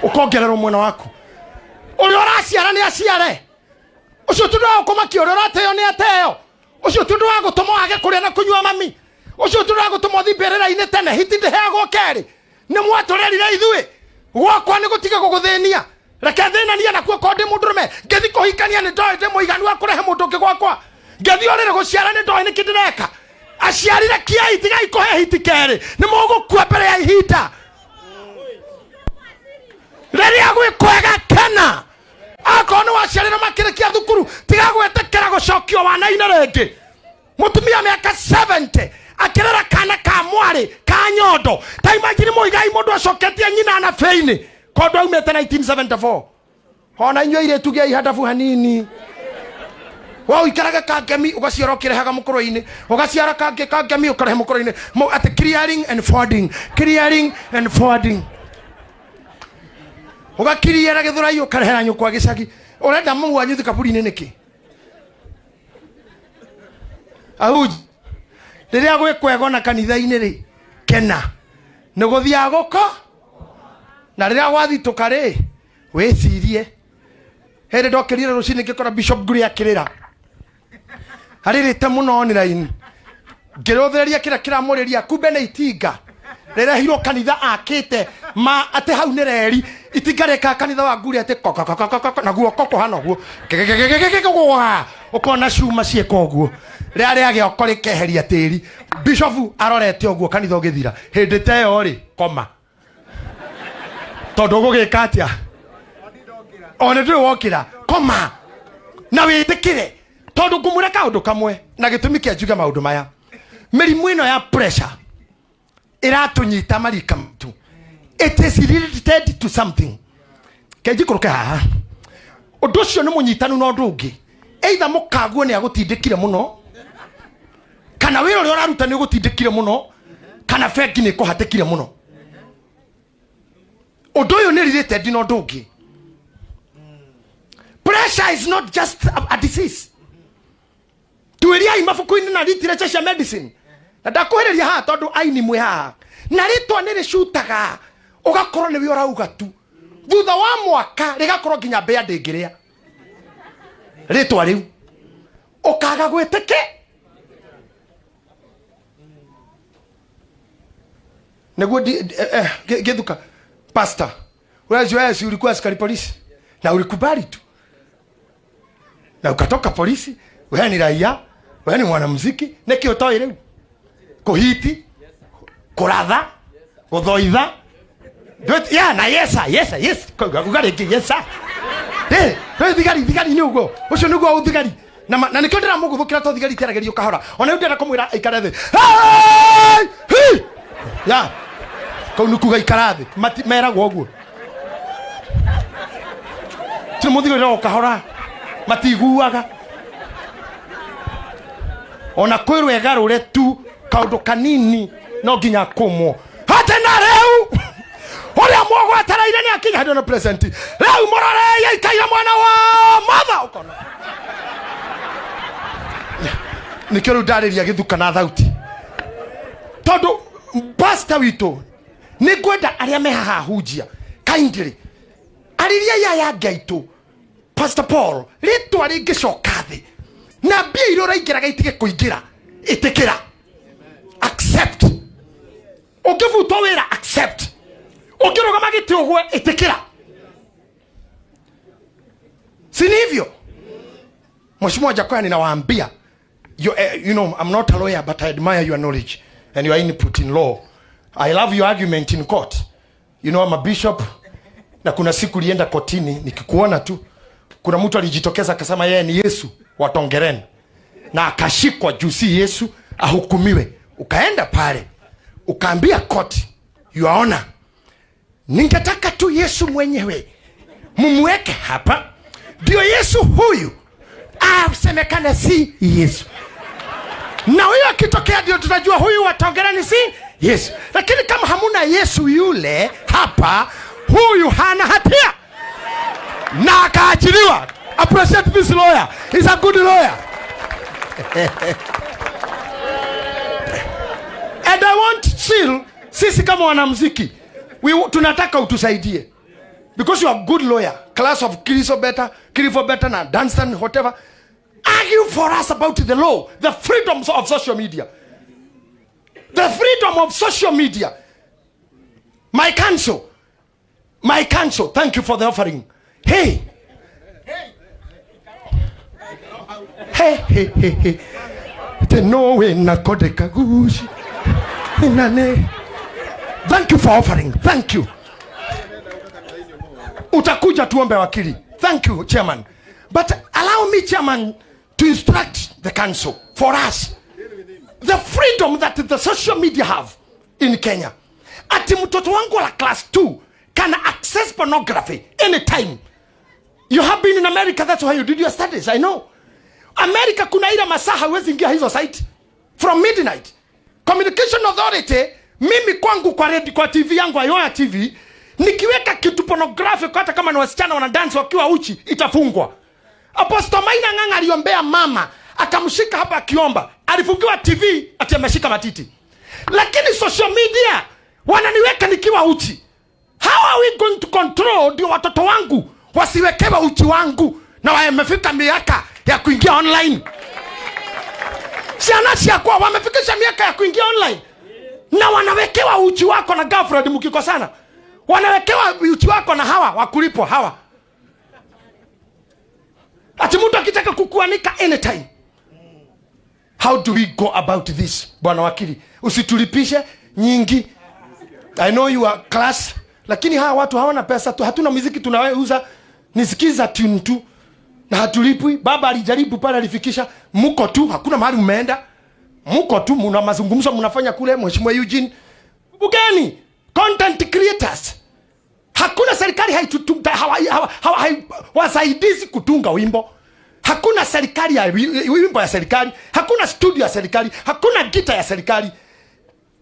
Ũkongererwo mwena waku. Ũrĩa ũraciara nĩ aciare. Ũcio ti ũndũ wa gũkũmakia, ũrĩa ũrateo nĩ ateo. Ũcio ti ũndũ wa gũtũma wage kũrĩa na kũnyua mami. Ũcio ti ũndũ wa gũtũma ũthiĩ mbĩrĩra-inĩ tene, hiti ndĩheagwo kerĩ. Nĩ mwatũrerire ithuĩ. Gwakwa nĩ gũtiga gũgũthĩnia. Reke thĩnanie nakuo korwo ndĩ mũndũrũme. Ngĩthiĩ kũhikania nĩ ndoĩ ndĩ mũiganu wa kũrehe mũndũ ũngĩ gwakwa. Ngĩthiĩ ũrĩrĩ gũciara nĩ ndoĩ nĩkĩ ndĩreka. Aciari rekiai, tigai kũhe hiti kerĩ. Nĩ mũgũkua mbere ya ihinda. Rĩrĩa gwĩ kwega kena. Akorwo nĩ waciarire makĩrĩkia thukuru, tiga gwĩtĩkĩra gũcokio wana-inĩ rĩngĩ. Mũtumia mĩaka 70 akĩrera kana ka mwarĩ ka nyondo. Ta imagine mũigai mũndũ acoketie nyina na bĩinĩ kondũ aumĩte 1974. Ona inyuĩ airĩtu gĩai handabu hanini. Wa ũikaraga kangemi ũgaciara ũkĩrehaga mũkũrũ-inĩ, ũgaciara kangĩ kangemi ũkarehe mũkũrũ-inĩ. Atĩ clearing and forwarding, clearing and forwarding. Ũgakiriera gĩthũrai ũkarehera nyũkwa gĩcagi. Ũrenda mũu wanyu thiĩ kaburi-inĩ nĩkĩ? Ahunjia, rĩrĩa gwĩ kwega ona kanitha-inĩ rĩ, kena. Nĩ gũthiaga gũko, na rĩrĩa gwathitũka rĩ, wĩcirie. Hĩndĩ ndokĩrire rũcinĩ ngĩkora Bishop Nguri akĩrĩra. Arĩrĩte mũno online. Ngĩrũthĩrĩria kĩrĩa kĩramũrĩria, kumbe nĩ itinga. Rĩrehirwo kanitha akĩte ma atĩ hau nĩ reri. Itinga rĩka kanitha wa Nguri atĩ ko, ko, ko, ko, ko, ko, na guoko kũhana ũguo. Gĩgĩgĩgĩgĩgĩgũa. Ũkona cuma ciĩka ũguo. Rĩrĩa rĩagĩa ũko rĩkeheria tĩri. Bishop arorete ũguo kanitha ũgĩthira. Hĩndĩ ta ĩyo rĩ, koma. Tondũ ũgũgĩka atĩa? O nĩ ndũĩ wokĩra. Koma. Na wĩtĩkĩre. Tondũ ngũmwĩra kaũndũ kamwe na gĩtũmi kĩa njuge maũndũ maya. Mĩrimũ ĩno ya pressure ĩratũnyita marika maitũ. It is related to something. Kenjikũrũke haha. Ũndũ ũcio nĩ mũnyitanu na ũndũ ũngĩ. Either mũkaguo nĩ agũtindĩkire mũno, kana wĩra ũrĩa ũraruta nĩ ũgũtindĩkire mũno, kana bengi nĩ ĩkũhatĩkire mũno. Ũndũ ũyũ nĩ related na ũndũ ũngĩ. Pressure is not just a disease. Tuĩriai mabuku-inĩ na literature cia medicine. Na ndakwĩrĩria haha tondũ aini mwĩ haha. Na rĩtwa nĩ rĩcutaga, ũgakorwo nĩwe ũrauga tu. Thutha wa mwaka rĩgakorwo nginya mbĩa ndĩngĩrĩa. Rĩtwa rĩu. Ũkaga gwĩtĩkĩ. Nĩguo gĩthuka. Pastor, wewe wewe si ulikuwa askari polisi? Na ulikubali tu. Na ukatoka polisi, wewe ni raia, wewe ni mwanamuziki, nĩkĩ ũtoĩ rĩu? Kũhiti, kũratha, gũthoitha. Ndwĩ-, ya, na yesa, yesa, yes. Kauga, uga rĩngĩ, yesa. Rĩ, thigari, thigari nĩ ũguo. Ũcio nĩguo ũthigari. Na nĩkĩo ndĩramũgũthũkĩra to thigari itiaragĩrio kahora. Ona rĩu ndĩrenda kũmwĩra aikare thĩ. Hey! Hi! Ya. Kau nĩ kuga ikara thĩ. Mati, meragwo ũguo. Tiri mũthigari o kahora. Matiguaga. Ona kwĩrwo ĩgarũre tu kaũndũ kanini no nginya kũmwo. Hate na rĩu. Mwogwetereire nĩ akinya hĩndĩ ĩno present. Rĩu mũrorei aikaire mwena wa mother ũkona. Nĩkĩo rĩu ndarĩria gĩthuka na thauti. Tondũ pastor witũ nĩ ngwenda arĩa me haha hunjia kindly arĩria aya ange aitũ Pastor Paul rĩtwa rĩngĩcoka thĩ na mbia iria ũraingĩraga itige kũingĩra, ĩtĩkĩra, accept. Ũngĩbutwo wĩra, accept. Ũngĩrũgama gĩtĩ ũgwe, ĩtĩkĩra. Si ni hivyo? Mheshimiwa Jakoya, ninawaambia you know, I'm not a lawyer, but I admire your knowledge and your input in law. I love your argument in court. You know, I'm a bishop, na kuna siku lienda kotini nikikuona tu kuna mtu alijitokeza akasema yeye ni Yesu wa Tongeren na akashikwa juu si Yesu ahukumiwe. Ukaenda pale ukaambia court, Your Honor, ningetaka tu Yesu mwenyewe mumweke hapa ndio Yesu huyu asemekane si Yesu, na huyo akitokea ndio tutajua huyu wa Tongeren si Yesu. Lakini kama hamuna Yesu yule hapa, huyu hana hatia. Na akaachiliwa. Appreciate this lawyer. He's a good lawyer. And I want still, sisi kama wanamuziki, tunataka utusaidie. Because you are a good lawyer. Class of Kiliso better, Kilifo better na Dunstan, whatever. Argue for us about the law, the freedoms of social media. The freedom of social media. My counsel, thank you for the offering. Hey. Hey, hey, hey, hey. Tenowe na kode kagushi. Nane. Thank you for offering. Thank you. Utakuja tuombe wakili. Thank you, chairman. But allow me, chairman, to instruct the council for us. The freedom that the social media have in Kenya. Ati mtoto wangu wa class 2 can access pornography anytime. You have been in America, that's why you did your studies, I know. America kuna ile masaa huwezi ingia hizo site from midnight. Communication Authority, mimi kwangu kwa radio, kwa TV yangu Ayoya TV, nikiweka kitu pornographic hata kama ni wasichana wana dance wakiwa uchi itafungwa. Apostle Maina Ng'ang'a aliombea mama, akamshika hapa akiomba, alifungiwa TV ati ameshika matiti. Lakini social media wananiweka nikiwa uchi. How are we going to control ndio watoto wangu wasiwekewe uchi wangu na wamefika miaka ya kuingia online? Siana siakwa wamefikisha miaka ya kuingia online na wanawekewa uchi wako na girlfriend mkikosana. Wanawekewa uchi wako na hawa wakulipwa hawa. Ati mtu akitaka kukuanika anytime. How do we go about this, bwana wakili? Usitulipishe nyingi. I know you are class, lakini hawa watu hawana pesa tu. Hatuna muziki tunaweuza, nisikiza tune tu na hatulipwi. Baba alijaribu pale, alifikisha mko tu, hakuna mahali mmeenda. Mko tu mna mazungumzo mnafanya kule, Mheshimiwa Eugene. Ugeni content creators. Hakuna serikali wasaidizi kutunga wimbo. Hakuna serikali ya wimbo ya serikali, hakuna studio ya serikali, hakuna gita ya serikali.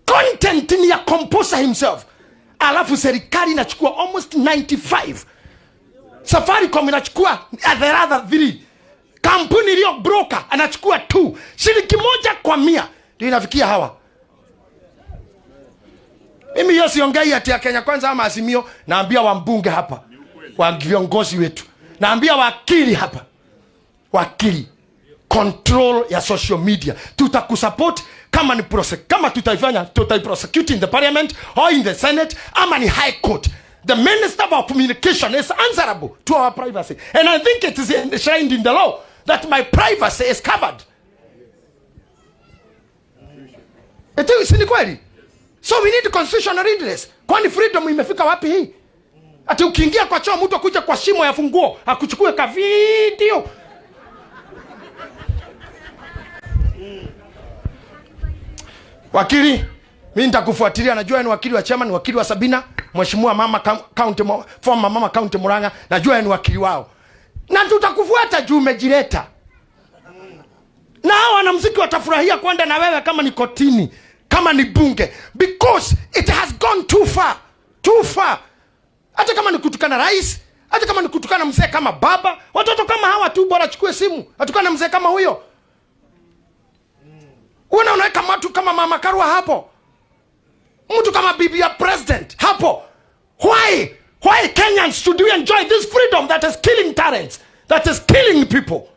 Content ni ya composer himself. Alafu serikali inachukua almost 95. Safaricom inachukua the other 3. Kampuni iliyo broker anachukua 2. Shilingi 1 kwa 100 ndio inafikia hawa. Mimi hiyo siongei ati ya Kenya Kwanza ama Azimio, naambia wambunge hapa, wa viongozi wetu. Naambia wakili hapa. Wakili, control ya social media. Tutakusupport kama ni kama tutaifanya, tutaiprosecute in the parliament or in the senate ama ni high court. The minister of communication is answerable to our privacy. And I think it is enshrined in the law that my privacy is covered. It is ni kweli. So we need constitutional redress. Kwani freedom imefika wapi hii? Ati ukiingia kwa choo mtu akuja kwa shimo ya funguo akuchukue ka video. Wakili, mimi nitakufuatilia. Najua ni wakili wa chairman, wakili wa Sabina, Mheshimiwa mama county, former mama county Murang'a, najua ni wakili wao. Na tutakufuata juu umejileta. Na hao wanamuziki watafurahia kwenda na wewe kama ni kotini, kama ni bunge, because it has gone too far, too far. Hata kama ni kutukana rais, hata kama ni kutukana mzee kama baba, watoto kama hawa tu bora achukue simu, atukane mzee kama huyo. Una unaweka mtu kama Mama Karua hapo, mtu kama bibi ya president hapo. Why? Why Kenyans should we enjoy this freedom that is killing talents, that is killing people?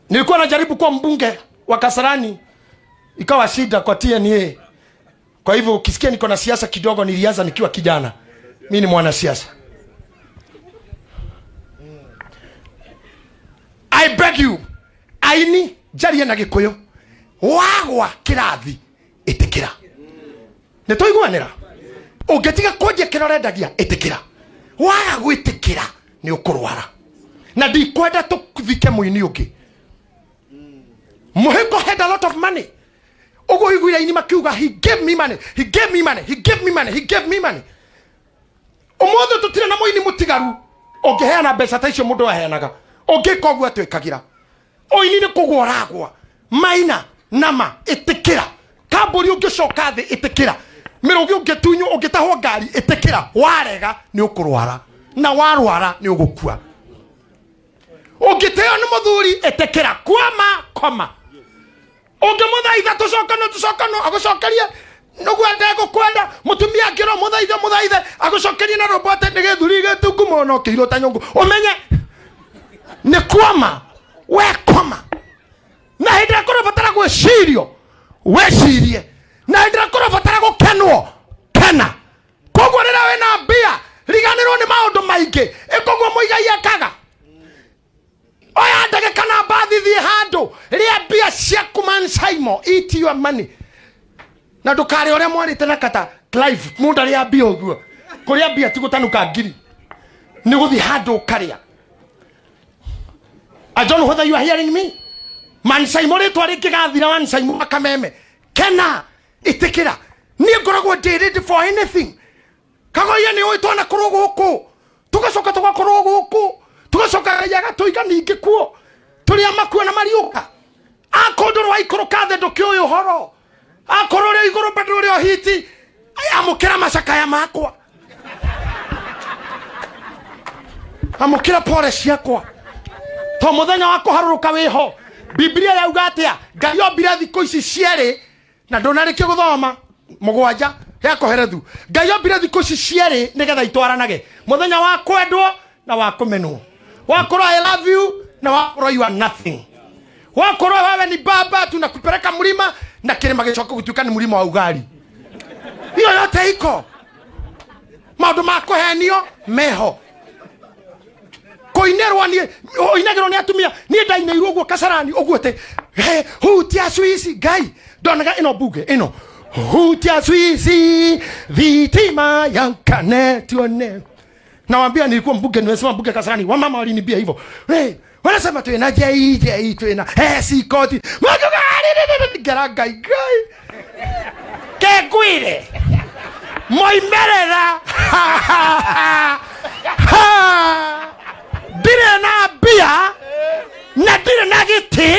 Nilikuwa najaribu kuwa mbunge wa Kasarani, ikawa shida kwa TNA. Kwa hivyo ukisikia niko na siasa kidogo, nilianza nikiwa kijana. Mimi ni mwanasiasa. I beg you, aini njarie na Gikuyu, wagwa kirathi itikira. Nĩ twaiguanĩra? Ũngĩtiga kwendia kĩrĩa ũrendagia, ĩtĩkĩra. Waga gwĩtĩkĩra, nĩ ũkũrwara. Na ndikwenda tũthike mũini ũngĩ. Mũhĩko had a lot of money. Ũguo ũiguire aini makiuga, he gave me money, he gave me money, he gave me money, he gave me money. Ũmũthĩ tũtirĩ na mũini mũtigaru ũngĩheana mbeca ta icio mũndũ aheanaga. Ũngĩka ũguo atwĩkagĩra. Ũini nĩ kũgwa ũragwa. Maina, nama, ĩtĩkĩra. Kambũri ũngĩcoka thĩ, ĩtĩkĩra. Mĩrũgĩ ũngĩtunywo, ũngĩtahwo ngari, ĩtĩkĩra. Warega nĩ ũkũrwara. Na warwara nĩ ũgũkua. Ũngĩtĩo nĩ mũthuri, ĩtĩkĩra. Kwama, koma. Ũngĩmũthaitha tũcokano, tũcokano, agũcokerie nĩguo ndegũkwenda. Mũtumia angĩrwo mũthaithe, mũthaithe, agũcokerie na rũmbo atĩ nĩ gĩthuri gĩtungu mũno, kĩirũ ta nyũngũ. Ũmenye nĩ kwama, we koma. Na hĩndĩ ĩrĩa kũrabatara gwĩcirio, wĩcirie. Na hĩndĩ ĩrĩa kũrabatara gũkenwo, kena. Koguo rĩrĩa wĩna mbia, riganĩrwo nĩ maũndũ maingĩ. Ĩkoguo mũigai ekaga. Oya ndege kana mbathi thiĩ handũ, rĩa mbia ciaku man Simon, eat your money. Na ndũkarĩe ũrĩa mwarĩte na kata Clive, mũndũ arĩa mbia ũguo. Kũrĩa mbia ti gũtanuka ngiri. Nĩ gũthiĩ handũ ũkarĩa. I don't know whether you are hearing me. Man Simon rĩtwa rĩngĩgathira, Man Simon akameme. Kena, ĩtĩkĩra. Niĩ ngoragwo ndĩ ready for anything. Kagoia nĩ ũĩ twanakorwo gũkũ, tũgacoka tũgakorwo gũkũ, tũgacoka Ngai agatũiga ningĩ kuo, tũrĩ a makua na mariũka. Akorwo ndũrĩ waikũrũka thĩ ndũkĩũĩ ũhoro, akorwo ũrĩ igũrũ bado ũrĩ o hiti, amũkĩra macakaya makwa, amũkĩra pore ciakwa. To mũthenya wa kũharũrũka wĩho. Biblia yauga atĩa? Ngai ombire thikũ ici cierĩ, na ndũnarĩkia gũthoma mũgwanja ya kũherethu. Ngai ombire thikũ ici cierĩ nĩgetha itwaranage, mũthenya wa kwendwo na wa kũmenwo, wa kũrwo I love you na wa kũrwo you are nothing, wa kũrwo wewe ni baba tunakupeleka mlima na kĩrĩma gĩcoka gũtuĩka nĩ mũrima wa ugali. Hiyo yote iko maũndũ ma kũhenio meho. Kũinĩrwo niĩ, ũinagĩrwo nĩ atumia. Niĩ ndainĩirwo ũguo Kasarani ũguo atĩ, he, hutia Swiss, Ngai ndonaga ĩno mbunge ĩno, hutia Swiss thitima ya kane tuone. Nawaambia nilikuwa mbunge, nimesema mbunge Kasarani, wamama walinibia hivyo. Hey, wanasema twina J, J, twina, hey, si koti. Ngera Ngai, Ngai. Kengwire. Moimerera. Ndirĩ na mbia, na ndirĩ na gĩtĩ,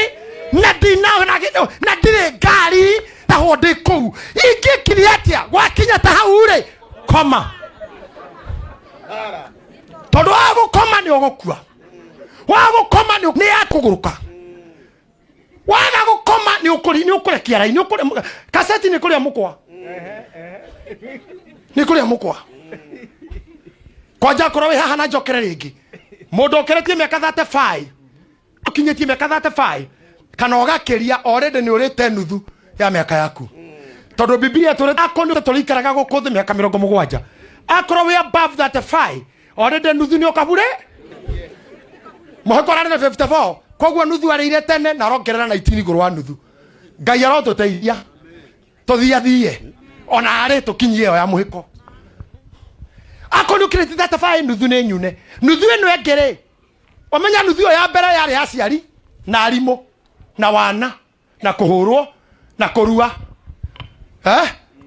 na ndina na gĩtĩ, na ndirĩ ngari, na ho ndĩ kũu. Ingĩkirie atĩa? Gwakinya ta hau rĩ, koma. Tondũ wa gũkoma nĩ ũgũkua. Wa gũkoma nĩ akũgũrũka. Waga gũkoma nĩ ũkũri, nĩ ũkũrekia rai, nĩ ũkũrĩa kaseti, nĩ kũrĩa mũkwa. Nĩ kũrĩa mũkwa. Kwanja akorwo wĩ haha na njokere rĩngĩ. Mũndũ ũkĩrĩtie mĩaka 35, ũkinyĩtie mĩaka 35, kana ũgakĩria, already nĩ ũrĩte nuthu ya mĩaka yaku. Tondũ Biblia tũrĩ akorwo nĩ tũrĩikaraga gũkũ thĩ mĩaka mĩrongo mũgwanja. Akorwo wĩ above 35, already nuthu nĩ ũkabure. Mũhĩko ararĩ na 54, koguo nuthu arĩire tene na arongerera 19 igũrũ wa nuthu. Ngai arotũteithia tũthiathie ona arĩ tũkinyie ĩyo ya mũhĩko. Akorwo nĩ ũkĩrĩtie 35, nuthu nĩ nyune. Nuthu ĩno ĩngĩ rĩ, wamenya nuthu ĩyo ya mbere yarĩ ya aciari na arimũ na wana na kũhũrwo na kũrua.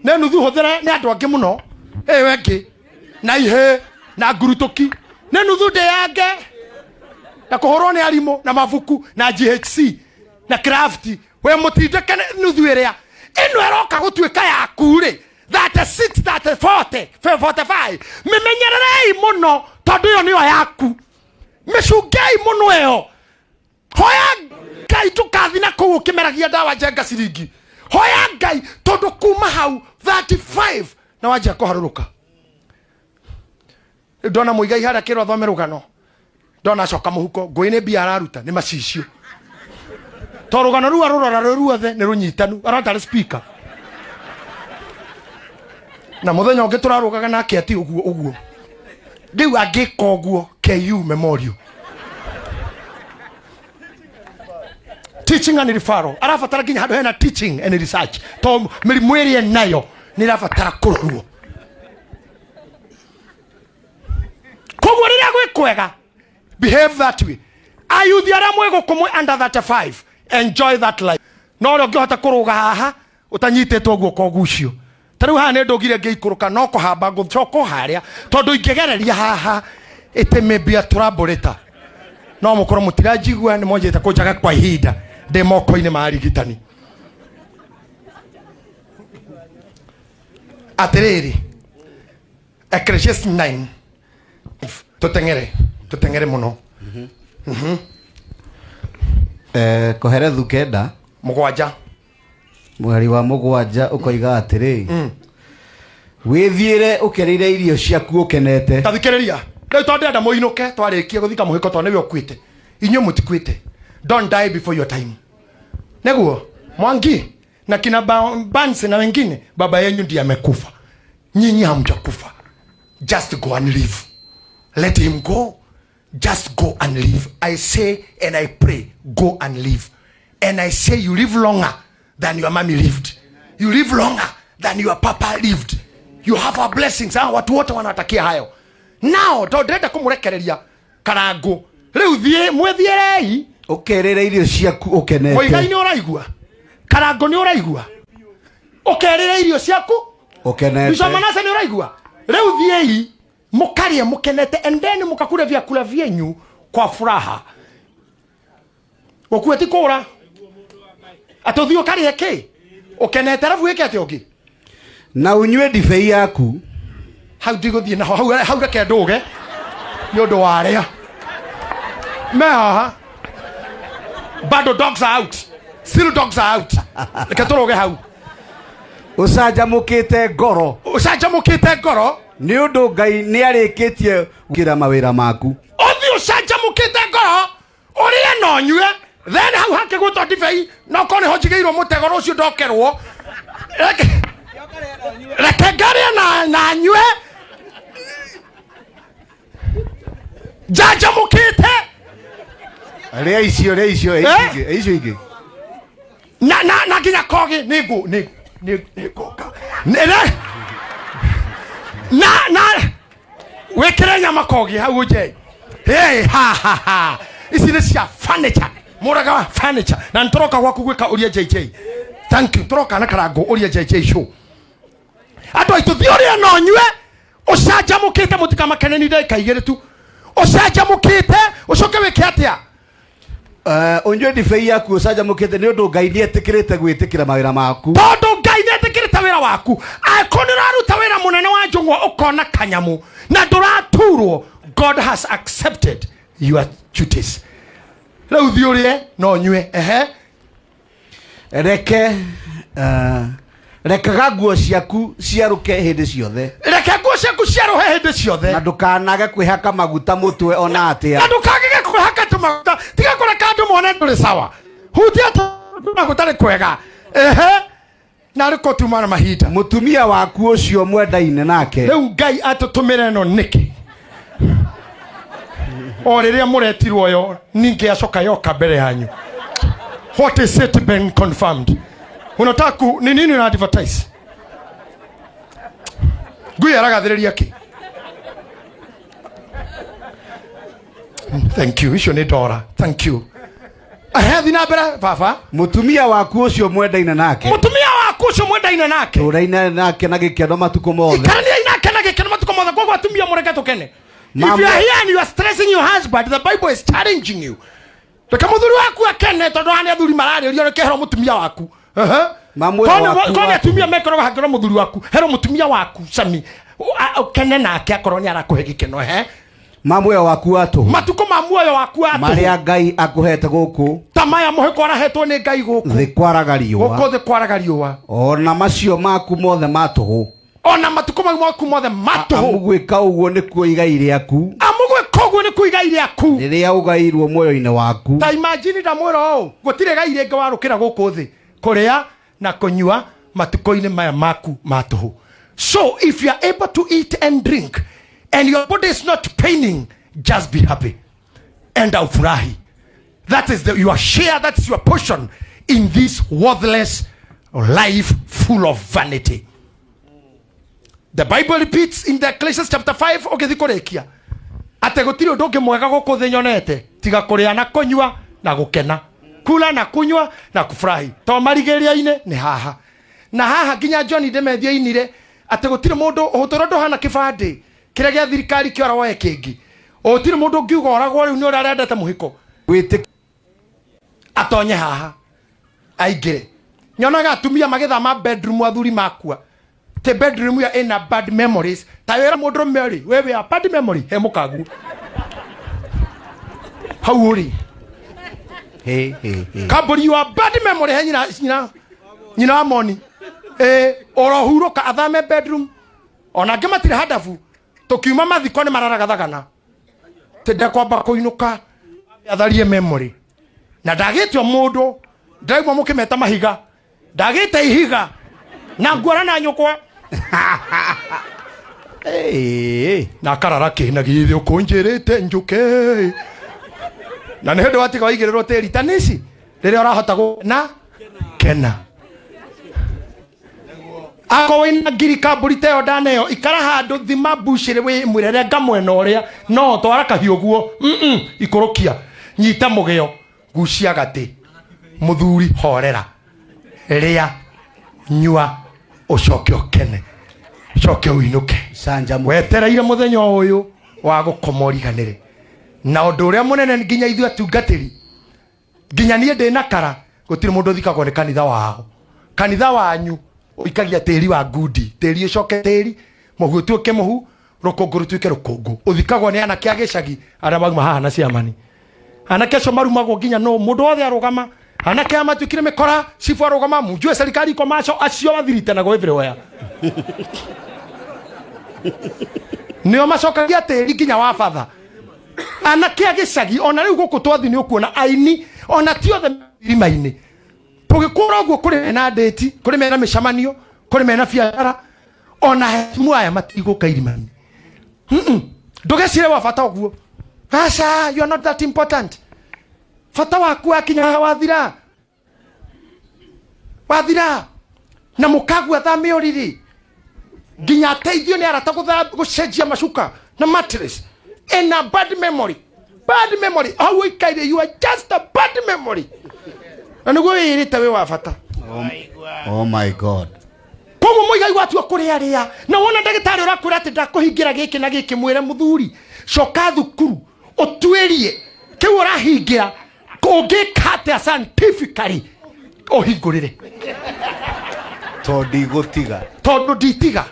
Nĩ nuthu hũthĩre nĩ andũ angĩ mũno. Ĩyo ĩngĩ na ihĩ na ngurutũki nĩ nuthu ndĩyange na kũhũrwo nĩ arimũ na mabuku na GHC na craft. We mũtindĩke nuthu ĩrĩa ĩno ĩroka gũtuĩka yaku rĩ, 36, 30, 40, 45. Mĩmenyererei mũno tondũ ĩyo nĩyo yaku. Mĩcungei mũno ĩyo. Hoya Ngai ndũkathi na kũu ũkĩmeragia ndawa njenga ciringi. Hoya Ngai tondũ kuma hau 35 na wanjia kũharũrũka. Ndona mũigai harĩa kĩrwo athome rũgano. Ndona acoka mũhuko, ngũĩ nĩ mbia araruta, nĩ macicio. To rũgano rũu arũrora rwĩ ruothe nĩ rũnyitanu, arotarĩ speaker. Na mũthenya ũngĩ tũrarũgaga nake ati ũguo ũguo. Rĩu angĩka ũguo KU Memorial. Teaching and referral. Arabatara nginya handũ hena teaching and research. To mĩrimũ ĩrĩa nayo nĩ ĩrabatara kũrorwo. Koguo rĩrĩa gwĩ kwega, behave that way. Ayuthi arĩa mwĩ gũkũ mwĩ under 35, enjoy that life. No ũrĩa ũngĩhota kũrũga haha ũtanyitĩtwo guoko ũgucio. Ta rĩu haha nĩ ndũgire ngĩikũrũka no kũhamba ngũcoka o harĩa tondũ ingĩgereria haha it may be a trouble later. No mũkorwo mũtiranjigua nĩ mwanjĩte kũnjaga kwa ihinda ndĩ moko-inĩ ma arigitani. Atĩrĩrĩ, Ecclesiastes 9, tũteng'ere, tũteng'ere mũno. Koherethu 9 7 mweri wa 7 ũkoiga atĩrĩ, wĩthiĩre ũkereire irio ciaku ũkenete. Ta thikĩrĩria rĩu tondũ ndĩrenda mũinũke twarĩkia gũthika mũhĩko tondũ nĩwe ũkuĩte, inyuĩ mũtikuĩte. Don't die before your time. Nĩguo Mwangi na kina Bansi na wengine, baba yenyu ndiye amekufa, nyinyi hamjakufa. Just go and live. Let him go. Just go and live. I say and I pray, go and live. And I say you live longer than your mommy lived. You live longer than your papa lived. You have our blessings. Watu wote wanatakia hayo. Now, tondũ ndĩrenda kũmũrekereria Karango. Rĩu thiĩ, mwĩthiĩrei. Ũkerĩre irio ciaku ũkenete. Mũigai nĩ ũraigua? Karango nĩ ũraigua? Ũkerĩre irio ciaku ũkenete. Bishop Manase nĩ ũraigua? Rĩu thiĩi mũkarĩe mũkenete, and then mũkakure vyakula vyenyu kwa furaha. Gũkua ti kũra. Atĩ ũthiĩ ũkarĩe kĩ? Ũkenete, arabu wĩke atĩa ũngĩ? Na ũnyue ndibei yaku. Hau ndigũthiĩ naho, hau reke ndũge nĩ ũndũ wa arĩa me haha. Bado dogs are out. Still dogs are out. Reke tũrũge hau. Ũcanjamũkĩte ngoro. Ũcanjamũkĩte ngoro. Nĩ ũndũ Ngai nĩ arĩkĩtie gũkĩra mawĩra maku. Ũthiĩ ũcanjamũkĩte ngoro, ũrĩe na ũnyue, then hau hakĩgwĩtwo ndibei, na okorwo nĩho njigĩirwo mũtego rũciũ ndokerwo. Reke ngarĩe na nyue. Njanjamũkĩte. Rĩa icio, rĩa icio, Eh? icio ingĩ, icio ingĩ. Na nginya kogi, nĩ ngũka. Nĩ, nĩ, na, na, wĩkĩre nyama kogi hau nje. Hey, ha, ha, ha. Ici nĩ cia furniture. Mũraga wa furniture. Na nĩtũroka gwaku gwĩka ũria JJ. Thank you. Tũroka na Karango ũria JJ show. Andũ aitũ, thiĩ ũrĩe na ũnyue, ũcanjamũkĩte, mũtikamakene nĩ ndagĩka igĩrĩ tu. Ũcanjamũkĩte, ũcoke wĩke atĩa? Ũnyue ndibei yaku ũcanjamũkĩte nĩ ũndũ Ngai nĩetĩkĩrĩte gwĩtĩkĩra mawĩra maku. Tondũ Ngai nĩetĩkĩrĩte wĩra waku. Angĩkorwo nĩ ũraruta wĩra mũnene wa njũng'wa ũkona kanyamũ na ndũraturwo, God has accepted your duties. Rĩu thiĩ ũrĩe na ũnyue. Ehe. Rekaga nguo ciaku ciarũke hĩndĩ ciothe. Reke nguo ciaku ciarũhe hĩndĩ ciothe. Na ndũkanage kwĩhaka maguta mũtwe ona atĩa. Na ndũkagege kwĩhaka tũmaguta. Tiga kũreka andũ mone ndũrĩ sawa. Hutia tũmaguta nĩ kwega. Ehe. Na rĩko tuma na mahinda. Mũtumia waku ũcio mwendaine nake. Rĩu Ngai atũtũmĩre ĩno nĩkĩ? O rĩrĩa mũretirwo yo, ningĩ acoka yoka mbere yanyu. What is it been confirmed? Unataka ni nini una advertise? Ngui aragathĩrĩria kĩ? Thank you. Icio nĩ ndora. Thank you. Ahethi na mbere baba. Mũtumia waku ũcio mwendaine nake. Mũtumia waku ũcio mwendaine nake. Tũraine nake na gĩkeno matukũ mothe. Ikaraniai nake na gĩkeno matukũ mothe. Koguo atumia mũreke tũkene. If Mambo. you are here and you are stressing your husband, the Bible is challenging you. Reke mũthuri waku akene, tondũ haha nĩ athuri mararĩrio, reke hero mũtumia waku. Ehe. Ma muoyo waku Kone wa atumia mekoroga hangĩrwo mũthuri waku hero mũtumia waku cami ũkene nake akorwo nĩ arakũhe gĩkeno he Ma muoyo waku wa tũhũ matukũ ma muoyo waku wa tũhũ marĩa Ngai akũhete gũkũ ta maya mũhĩko arahetwo nĩ Ngai gũkũ thĩ kwaraga riũa gũkũ thĩ kwaraga riũa ona macio maku mothe ma tũhũ ona matukũ mau maku mothe ma amu tũhũ gwĩka ũguo nĩkuo igai rĩaku amu gwĩka ũguo nĩkuo igai rĩaku rĩrĩa ũgairwo muoyo-inĩ waku ta imagine ndamwĩra ũũ gũtirĩ gai rĩngĩ warũkĩra gũkũ thĩ kũrĩa na kũnyua matukũ-inĩ maya maku ma tũhũ. So if you are able to eat and drink and your body is not paining, just be happy and aufurahi. That is your share, that is your portion in this worthless life full of vanity. The Bible repeats in the Ecclesiastes chapter 5 ũgĩthiĩ kũrĩkia atĩ gũtirĩ ũndũ ũngĩ mwega gũkũ thĩ nyonete tiga kũrĩa na kũnyua na gũkena, kula na kunywa na kufurahi. To marigĩrĩria-inĩ nĩ haha na haha nginya John Ndemethia ainire atĩ gũtirĩ mũndũ ũtũro ndũhana kĩbandĩ kĩrĩa gĩa thirikari kĩora woe kĩngĩ. Gũtirĩ mũndũ ũngiuga oragwo rĩu nĩ ũrĩa arendete mũhiko atonye haha aingĩre. Nyonaga atumia magĩthama bedroom athuri makua te bedroom ya ina bad memories ta wĩra mũndũrũme rĩ wewe ya bad memory he mũkagu hau ũrĩ kambũri wa bad memory he nyina nyina nyina wa moni orohurũka athame bedroom ona angĩ matirĩ handabu tũkiuma mathiko nĩ mararagathagana tĩndekwamba kũinũka atharie memory na ndagĩtio mũndũ ndĩraigua mũkĩmeta mahiga ndagĩte ihiga na nguora na nyũkwa na karara kĩ na githĩ ũkũnjĩrĩte njũke na nĩ hĩndĩ watiga waigĩrĩrwo tĩri ta nĩci rĩrĩa ũrahota na kena akorwo wĩna ngiri kambũri ta ĩyo ndaneo ikara handũ thima mbucĩrĩ wĩ mwĩre renga mwena ũrĩa no twara kahiũ guo ikũrũkia nyita mũgĩo gucia gatĩ mũthuri horera rĩa nyua ũcoke ũkene ũcoke ũinũke wetereire mũthenya ũyũ wa gũkoma ũriganĩre na ũndũ ũrĩa mũnene nginya ithuĩ atungatĩri nginya niĩ ndĩ na kara gũtirĩ mũndũ ũthikagwo nĩ kanitha wao kanitha wanyu ũikagia tĩri wa ngundi tĩri ũcoke tĩri mũhu ũtuĩke mũhu rũkũngũ rũtuĩke rũkũngũ ũthikagwo nĩ anake a gĩcagi arĩa mauma haha na ciamani anake acio marumagwo nginya no mũndũ wothe arũgama anake aya matuĩkire mĩkora cibu arũgama mujue serikali iko macho acio mathiritanagwo everywhere nĩo macokagia tĩri nginya wa batha anake a gĩcagi ona rĩu gũkũ twathi nĩ ũkuona aini ona ti othe irima-inĩ tũgĩkũra ũguo kũrĩ mena ndĩti kũrĩ mena mĩcemanio kũrĩ mena biacara ona hemu aya matigũka irima-inĩ ndũgecire wa bata ũguo aca you are not that important bata waku wakinya haha wathira wathira na mũkagua athame ũrĩrĩ nginya ateithio nĩ arata gũcenjia macuka na mattress and a bad memory bad memory hau ũikaire you are just a bad memory na nĩguo wĩĩrĩte wĩ wa bata. Oh my God. Koguo mũigai watua kũrĩa rĩa na wona ndagĩtarĩ ũrakwĩra atĩ ndakũhingĩra gĩkĩ na gĩkĩ mwĩre mũthuri coka thukuru ũtuĩrie kĩu ũrahingĩra ũngĩka atĩa scientifically ũhingũrĩre tondũ ndigũtiga tondũ nditiga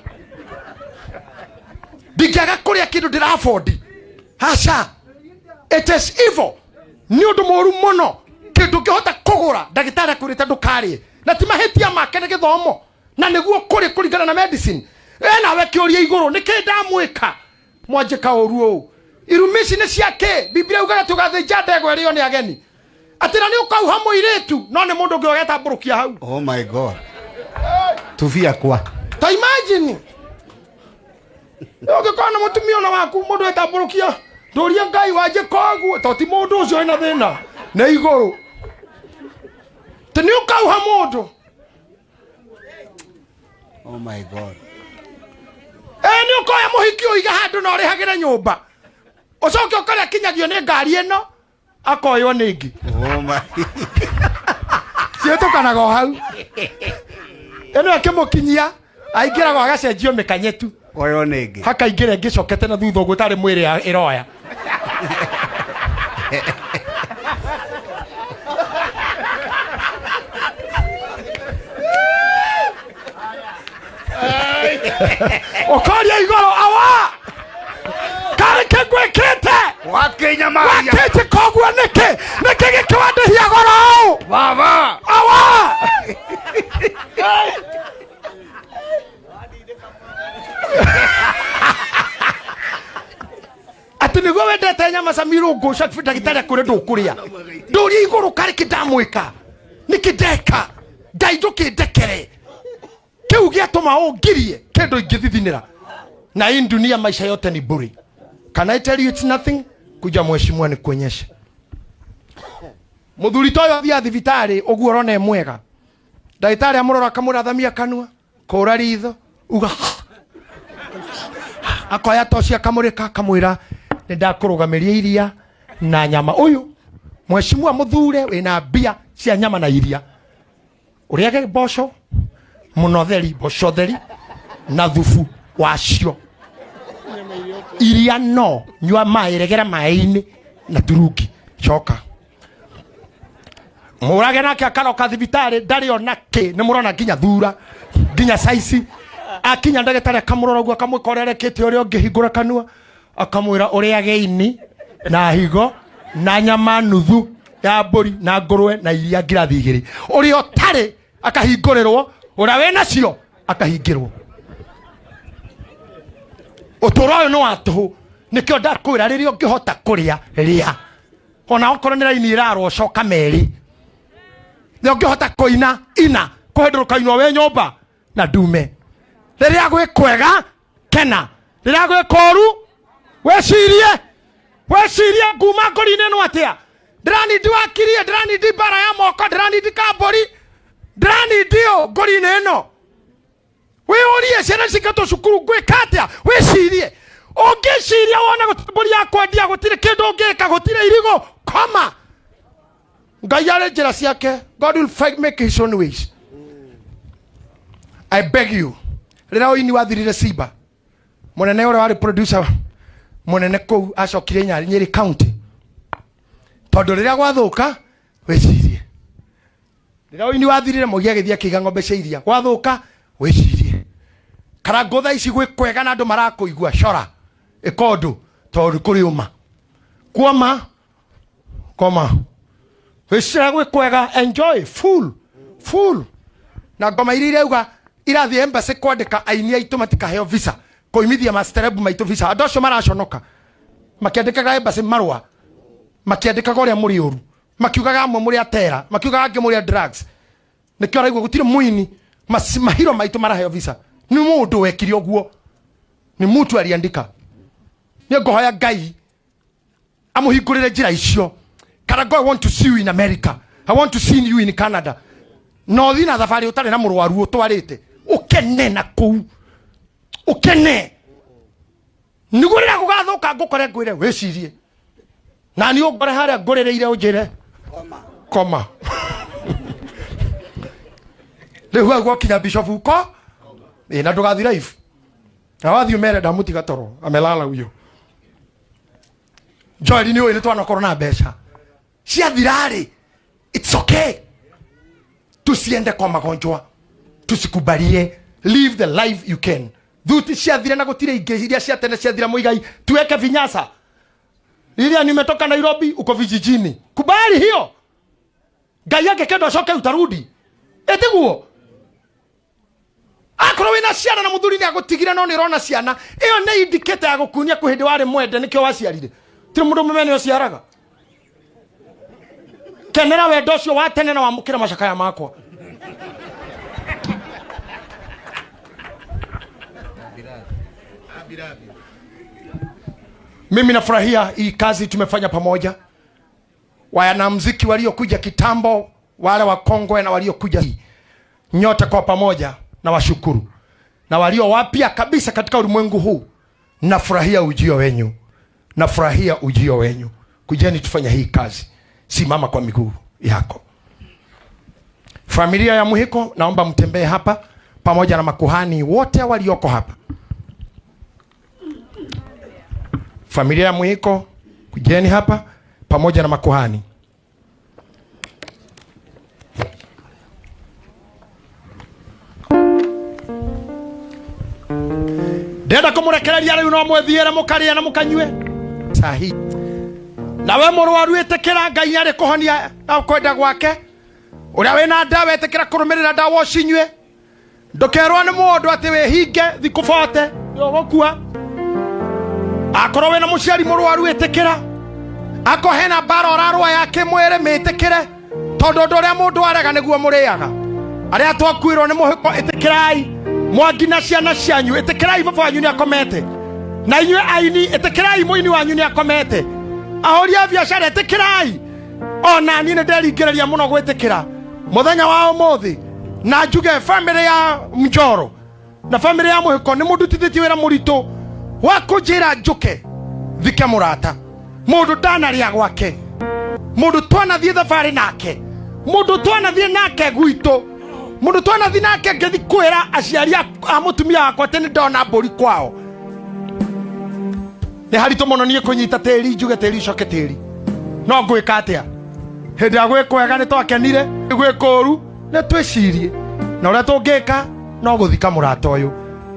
ndingĩaga kũrĩa kĩndũ ndĩrabondi aca it is evil nĩ ũndũ mũũru mũno kĩndũ ũngĩhota kũgũra ndagĩtarĩ akwĩrĩte ndũkarĩe na ti mahĩtia make nĩ gĩthomo na nĩguo kũrĩ kũringana na medicine nawe kĩũria igũrũ nĩkĩ ndamwĩka mwanjĩka ũru ũũ irumi ici nĩ ciake Biblia yugaga tũgathĩnja ndegwa ĩrĩo nĩ ageni atĩ na nĩ ũkauha mũirĩtu no nĩ mũndũ ũngĩ ũgetambũrũkia hau. Oh my God. Tubia kwa ta imagine ũngĩkorwo na mũtumia ona waku mũndũ etambũrũkia ndũrie Ngai wanjĩka ũguo to ti mũndũ ũcio wĩna thĩna nĩ igũrũ tĩ nĩ ũkauha mũndũ. Oh my God. Nĩ ũkoya mũhiki ũiga handũ na ũrĩhagĩre nyũmba ũcoke ũkore akinyagio nĩ ngari ĩno akoywo nĩ ĩngĩ. Oh my. Ciĩtũkanaga o hau ĩno akĩmũkinyia aingĩragwo agacenjio mĩkanyetu Koywo nĩ ĩngĩ hakaingĩra ĩngĩ cokete na thutha ũguo tarĩ mwĩrĩ ĩroya. Ũkoria igũrũ awa karĩ kĩ ngwĩkĩte Wakinyamaria. wakĩnjĩka ũguo nĩkĩ nĩkĩ gĩkĩwandĩhia goro ũũ Baba. awa. Atĩ nĩguo wendete nyama cia mirũngũ cia ndagĩtarĩ akwĩre ndũkũrĩa ndũrie igũrũ karĩ kĩ ndamwĩka nĩkĩ ndeka Ngai ndũkĩndekere kĩu gĩatũma ũngirie kĩndũ ingĩthithinĩra na hii dunia maisha yote ni bure. Can I tell you it's nothing? Kuja mheshimiwa nikuonyeshe. Muthuri ta ũyũ athiaga thibitarĩ ũguo ũrona e mwega ndagĩtarĩ amũrora akamwĩra thamia kanua kũra ritho uga akoya toci akamũrĩka akamwĩra nĩ ndakũrũgamĩria iria na nyama. Ũyũ mheshimiwa mũthure wĩna mbia cia nyama na iria ũrĩage mboco mũno theri mboco theri na thubu wacio iria no nyua maĩ regera maĩ-inĩ na turungi coka mũrage nake akaroka thibitarĩ ndarĩ ona kĩ nĩ mũrona nginya thura nginya saici akinya ndagĩtarĩ akamũrora ũguo akamwĩka ũrĩa arekĩte ũrĩa ũngĩhingũra kanua akamwĩra ũrĩage ini na higo na nyama nuthu ya mbũri na ngũrwe na iria ngirathi igĩrĩ ũrĩa ũtarĩ akahingũrĩrwo ũrĩa wĩ nacio akahingĩrwo. Ũtũũro ũyũ nĩ wa tũhũ nĩkĩo ndakwĩra rĩrĩa ũngĩhota kũrĩa rĩa ona okorwo nĩ raini ĩrarwo coka merĩ rĩrĩa ũngĩhota kũina ina kũhĩndũrũka inwo wĩ nyũmba na ndume rĩrĩa gwĩ kwega kena rĩrĩa gwĩ kũũru wĩcirie wĩcirie nguma ngori-inĩ ĩno atĩa ndĩranindi wakirie ndĩranindi mbara ya moko ndĩranindi kambũri ndĩranindi ũ ngori-inĩ ĩno wĩyũrie ciana cingatwo cukuru ngwĩka atĩa wĩcirie ũngĩciria wone gũtirĩ mbũri ya kwendia gũtirĩ kĩndũ ũngĩka gũtirĩ irigũ koma Ngai arĩ njĩra ciake. God will fight, make his own ways. I beg you rĩrĩa ũini wathirire Simba mũnene ũrĩa warĩ producer mũnene kũu acokire Nyeri County tondũ rĩrĩa gwathũka wĩcirie rĩrĩa ũini wathirire Mũgi agĩthiĩ akĩiga ng'ombe cia iria gwathũka wĩcirie Karangũ thaa ici gwĩ kwega na andũ marakũigua cora ĩka ũndũ tondũ kũrĩ ũma kuoma koma wĩcira gwĩ kwega enjoy full full na ngoma iria irauga irathiĩ embassy kwandĩka aini aitũ matikaheo visa kũimithia masterebu maitũ visa andũ acio maraconoka makĩandĩkaga embassy marũa makĩandĩkaga ũrĩa mũrĩ ũru makiugaga amwe mũrĩ atera makiugaga angĩ mũrĩ a drugs nĩkĩo araigua gũtirĩ mũini mahiro maitũ maraheo visa nĩ mũndũ wekire ũguo nĩ mũtu aliandika nĩ ngũhoya Ngai amũhingũrĩre njĩra icio. Karangũ, I want to see you in America. I want to see you in Canada. No ũthiĩ na thabarĩ ũtarĩ na mũrwaru ũtwarĩte ũkene na kũu ũkene nĩguo rĩrĩa gũgathũka ngũkore ngwĩre wĩcirie na niĩ ũngore harĩa ngũrĩrĩire ũnjĩre koma rĩu hau gwakinya bishop uko ĩ na ndũgathiĩ live na wathiĩ ũmere ndamũtiga toro amelala huyo. Joel nĩ ũĩ nĩ twanakorwo na mbeca ciathira-rĩ it's okay tusiende kwa magonjwa tusikubalie live the life you can thuti ciathire na gũtirĩ ingĩ iria cia tene ciathira mũigai tuweke vinyasa iria nimetoka Nairobi uko vijijini kubali hiyo Ngai angĩkenda ũcoke utarudi ĩtiguo akorwo wĩna ciana na mũthuri nĩ agũtigire no nĩ ũrona ciana ĩyo nĩ indicator ya gũkunia kwĩ hĩndĩ warĩ mwende nĩkĩo waciarire tirĩ mũndũ mũmene ũciaraga kenera wendo ũcio wa tene na wamũkĩra macakaya makwa. Mimi nafurahia hii kazi tumefanya pamoja. Wanamuziki waliokuja kitambo, wale wakongwe na waliokuja, nyote kwa pamoja na washukuru. Na walio wapya kabisa katika ulimwengu huu, nafurahia ujio wenyu. Nafurahia ujio wenyu. Kujeni tufanye hii kazi. Simama kwa miguu yako. Familia ya Muhiko, naomba mtembee hapa pamoja na makuhani wote walioko hapa. Familia ya Muhiko, kujeni hapa pamoja na makuhani. Ndĩrenda kũmũrekereria rĩu, no mwĩthiĩre mũkarĩe na mũkanyue sahi. Nawe mũrwaru, ĩtĩkĩra Ngai nĩarĩ kũhonia na kwenda gwake. Ũrĩa wĩna ndawa, ĩtĩkĩra kũrũmĩrĩra ndawa ũcinyue. Ndũkerwo nĩ mũndũ atĩ wĩhinge thikũ bote nĩũgũkua. Akorwo wĩna mũciari mũrwaru, ĩtĩkĩra. Akorwo hena mbara ũrarũa ya kĩmwĩrĩ, mĩtĩkĩre, tondũ ũndũ ũrĩa mũndũ arega nĩguo mũrĩaga. Arĩa twakuirwo nĩ mũhĩko, ĩtĩkĩrai. Mwangi na ciana cianyu, ĩtĩkĩrai baba wanyu nĩ akomete. Na inyuĩ aini, ĩtĩkĩrai mũini wanyu nĩ akomete. Ahũri a biacara, ĩtĩkĩrai. Ona niĩ nĩ nderingĩrĩria mũno gwĩtĩkĩra mũthenya wa ũmũthĩ, na njuge famĩlĩ ya Njoro na famĩlĩ ya Mũhĩko nĩ mũndutithĩtie wĩra mũritũ wa kũnjĩra njũke thike mũrata, mũndũ ndanarĩa gwake, mũndũ twanathiĩ thabarĩ nake, mũndũ twanathiĩ nake gwitũ, mũndũ twanathiĩ nake ngĩthi kwĩra aciari a mũtumia wakwa atĩ nĩ ndona mbũri kwao. Nĩ haritũ mũno niĩ kũnyita tĩri, njuge tĩri ũcoke tĩri. No ngwĩka atĩa? Hĩndĩ ya gwĩ kwega nĩ twakenire, gwĩ kũũru nĩ twĩcirie na ũrĩa tũngĩka no gũthika mũrata ũyũ.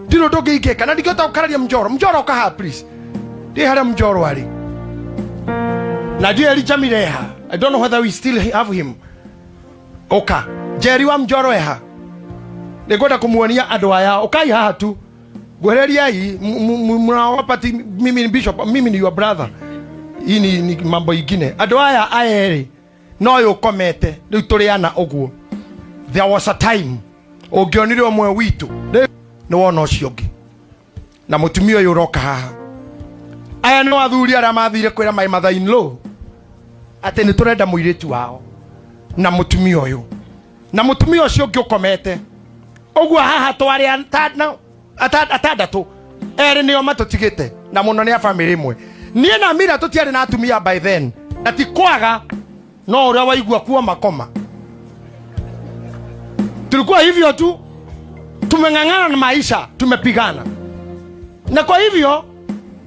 Ndirĩ ũndũ ũngĩ ingĩka na ndingĩhota gũkararia Mjoro. Mjoro, ũka haha please. Ndĩ harĩa Mjoro arĩ na ndiũĩ Elijah Mireha. I don't know whether we still have him. Ũka Njeri wa Mjoro eha, nĩngwenda kũmuonia andũ aya. Ũkai haha tu, ngwehereriai mnawapati. Mimi ni bishop, mimi ni your brother. Hii ni mambo ingine. Andũ aya aya erĩ no ũyũ ũkomete rĩu tũrĩ ana ũguo. There was a time ũngĩonire ũmwe witũ, rĩu nĩ wona ũcio ũngĩ. Na mũtumia ũyũ ũroka haha, aya nĩ athuri arĩa mathire kwĩra my mother in law atĩ nĩ tũrenda mũirĩtu wao na mũtumia ũyũ na mũtumia ũcio ũngĩ ũkomete ũguo haha. Twarĩ atandatũ, erĩ nĩo matũtigĩte na mũno nĩ a famĩlĩ ĩmwe. Niĩ na Mira tũtiarĩ na atumia by then, na ti kwaga, no ũrĩa waigua kuo makoma. Tulikuwa hivyo tu, tumeng'ang'ana na maisha, tumepigana. Na kwa hivyo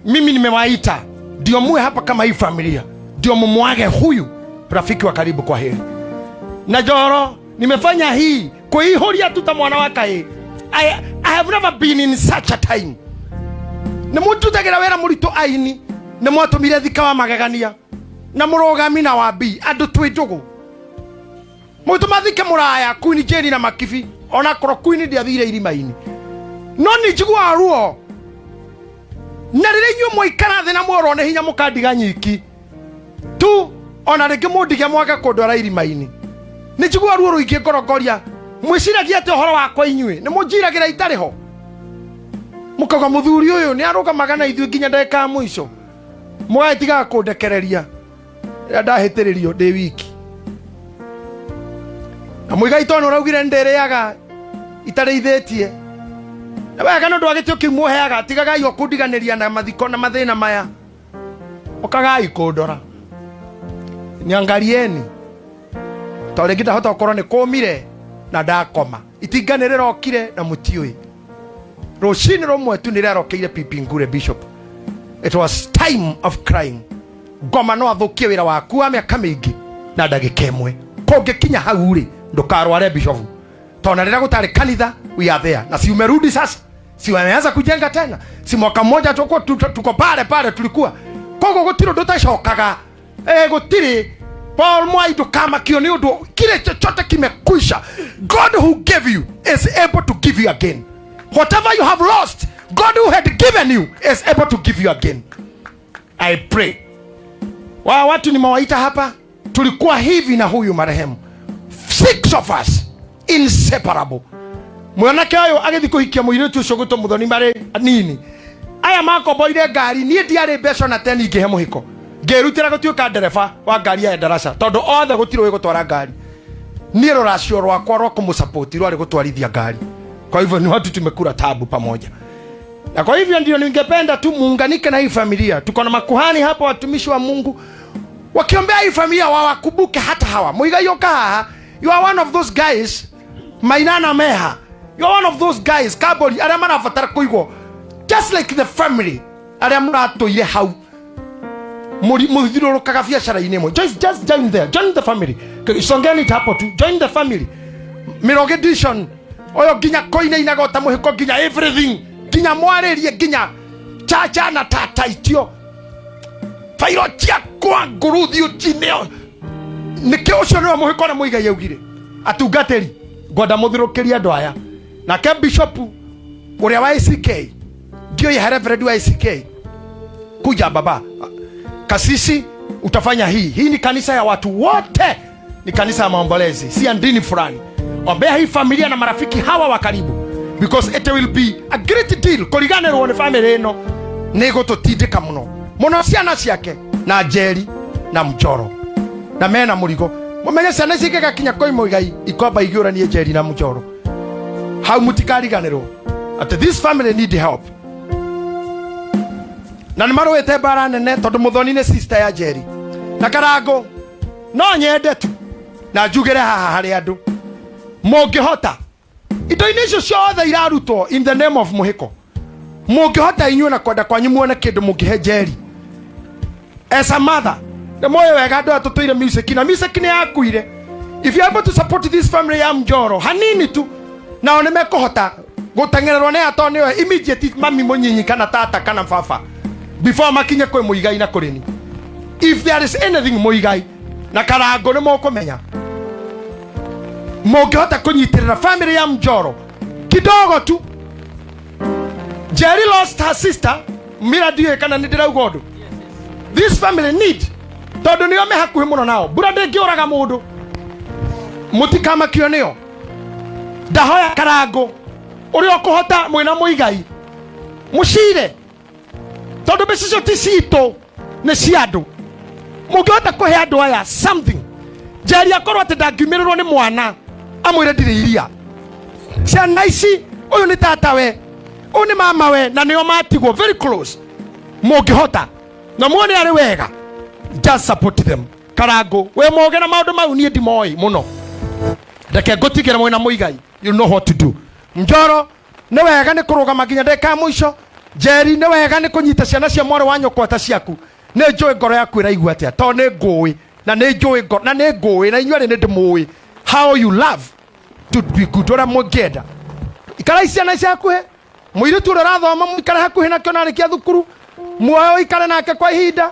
mimi nimewaita ndio muwe hapa kama hii familia, ndio mumwage huyu rafiki wa karibu kwa heri. Na Njoro, nimefanya hii kuihuria tu ta mwana wa kaĩ. I have never been in such a time. Nĩ mũndutagĩra wĩra mũritũ aini, nĩ mwatũmire thika wa magegania na mũrũgami na wa B andũ twĩ ndũgũ, mũgĩtũma thike mũraya Queen Jane na makibi, ona korwo Queen ndiathire irima-inĩ, no nĩ njiguaga ruo. Na rĩrĩa inyuĩ mwaikara thĩ na mworwo nĩ hinya, mũkandiga nyiki tu, ona rĩngĩ mũndige mwage kũndwara irima-inĩ, nĩ njiguaga ruo rũingĩ ngoro. Ngoria, mwĩciragia atĩ ũhoro wakwa inyuĩ? Nĩ mũnjiragĩra itarĩ ho, mũkauga mũthuri ũyũ nĩ arũgamaga na ithuĩ nginya ndagĩka ya mũico, mũgagĩtigaga kũndekereria rĩrĩa ndahĩtĩrĩrio ndĩ wiki. Na mũigai tondũ ũraugire ndĩrĩaga itarĩithĩtie na wega nĩ ũndũ wa gĩtĩo kĩu mũheaga, tigagai o kũndiganĩria na mathiko na mathĩna maya. Ũkagai kũndora, niangalieni, tondũ rĩngĩ ndahota gũkorwo nĩ kũmire na ndakoma. Itinga nĩ rĩrokire na mũtiũĩ rũcinĩ rũmwe tu nĩ rĩarokeire pipi ngure. Bishop, it was time of crying. Ngoma no athũkie wĩra waku wa mĩaka mĩingĩ na ndagĩka ĩmwe. Kũngĩkinya hau rĩ, ndũkarware, bishop, tondũ na rĩrĩa gũtarĩ kanitha, we are there. Na si umerudi sasa, si wameanza kujenga tena? Si mwaka mmoja tuko pale pale tulikuwa? Koguo gũtirĩ ũndũ ũtacokaga. Gũtirĩ. Paul Mwai, ndũkamakio nĩ ũndũ kile chochote kimekwisha. God who gave you is able to give you again. Whatever you have lost, God who had given you is able to give you again. I pray. Wa watu nimewaita hapa, tulikuwa hivi na huyu marehemu, six of us, inseparable. Mwanake ũyũ agĩthiĩ kũhikia mũirĩtu ũcio gwĩtwo Mũthoni marĩ nini. Aya makomboire ngari, niĩ ndiarĩ mbeca na teni ingĩhe mũhiko, ngĩrutĩra gũtuĩka ndereba wa ngari ya ndaraca, tondũ othe gũtirĩ ũĩ gũtwara ngari. Niĩ rũracio rwakwa rwa kũmũsapoti rwarĩ gũtwarithia ngari. Kwa hivyo ni watu tumekula tabu pamoja, na kwa hivyo ndio ningependa tu muunganike na hii familia. Tuko na makuhani hapa, watumishi wa Mungu, wakiombea hii familia wawakumbuke hata hawa. Muigai, ũka haha. You are one of those guys. Mainana meha, you are one of those guys. Kabori, arĩa marabatara kũigwo just like the family arĩa mũratũire hau mũthiũrũrũkaga biacara-inĩ ĩmwe. Just join there, join the family. Songeni hapo tu, join the family. Miroge Dishon ũyũ nginya kũinainaga ta mũhĩko, nginya everything. Nginya mwarĩrie nginya chacha na tata itio bairo ciakwa ngũrũ thiũ cineo. Nĩkĩ ũcio nĩwe mũhĩko ũrĩa Mũigai augire atungatĩri ngwenda mũthirũkĩrie andũ aya. Nake bishopu ũrĩa wa ACK, ndiũĩ reverend wa ACK, kuja baba kasisi, utafanya hii hii. Ni kanisa ya watu wote, ni kanisa ya maombolezi, si ya dini fulani. Ombea hii familia na marafiki hawa wa karibu, because it will be a great deal. Kũriganĩrwo nĩ family ĩno nĩ gũtũtindĩka mũno mũno, ciana ciake na Njeri na Mchoro na mena mũrigo. Mũmenye ciana ici ingĩgakinya kwĩ Mũigai ikwamba igĩũranie Njeri na Mchoro hau. Mũtikariganĩrwo atĩ this family need help, na nĩ marũĩte mbara nene tondũ Mũthoni nĩ sister ya Njeri na Karango. No nyende tu na njugĩre haha harĩ andũ, mũngĩhota indo-inĩ icio ciothe irarutwo in the name of mũhĩko, mũngĩhota inyuĩ na kwenda kwanyu muone kĩndũ mũngĩhe Njeri as a mother. Nĩ moĩ wega andũ aya tũtũire music na music nĩ yakuire. If you are able to support this family ya Mjoro hanini tu, nao nĩ mekũhota gũteng'ererwo nĩ ato nĩo immediate mami mũnyinyi kana tata kana baba before makinye kwĩ Mũigai na kũrĩni. If there is anything, Mũigai na Karango nĩ mũkũmenya mũngĩhota kũnyitĩrĩra family ya Mjoro kidogo tu. Jerry lost her sister. Mira, ndiũĩ kana nĩ ndĩrauga ũndũ. This family need, tondũ nĩo me hakuhĩ mũno nao. Mbura ndĩngĩũraga mũndũ, mũtikamakio nĩo. Ndahoya Karango ũrĩa ũkũhota mwĩna Mũigai mũcire, tondũ mbeca icio ti citũ, nĩ cia andũ. Mũngĩhota kũhe andũ aya something, Njeri akorwo atĩ ndangiumĩrĩrwo nĩ mwana amwĩre ndirĩ iria. Ciana ici, ũyũ nĩ tata we, ũyũ nĩ mama we, na nĩo matigwo very close. Mũngĩhota na muone arĩ wega, just support them. Karango, we moge na maũndũ mau, niĩ ndimoĩ mũno. Reke ngũtigĩre mwĩna Mũigai, you know what to do. Njoro nĩ wega nĩ kũrũgama nginya ndagĩka ya mũico. Njeri, nĩ wega nĩ kũnyita ciana cia mwarĩ wa nyũkwa ta ciaku. Nĩ njũĩ ngoro yaku ĩraigua atĩa, tondũ nĩ ngũĩ na nĩ njũĩ ngoro na nĩ ngũĩ na inyuĩ erĩ nĩ ndĩmũĩ how you love to be good. Ũrĩa mũngĩenda, ikarai ciana ici hakuhĩ. Mũirĩtu ũrĩa ũrathoma, mũikare hakuhĩ nakĩo na arĩkia thukuru, muoyo ũikare nake kwa ihinda.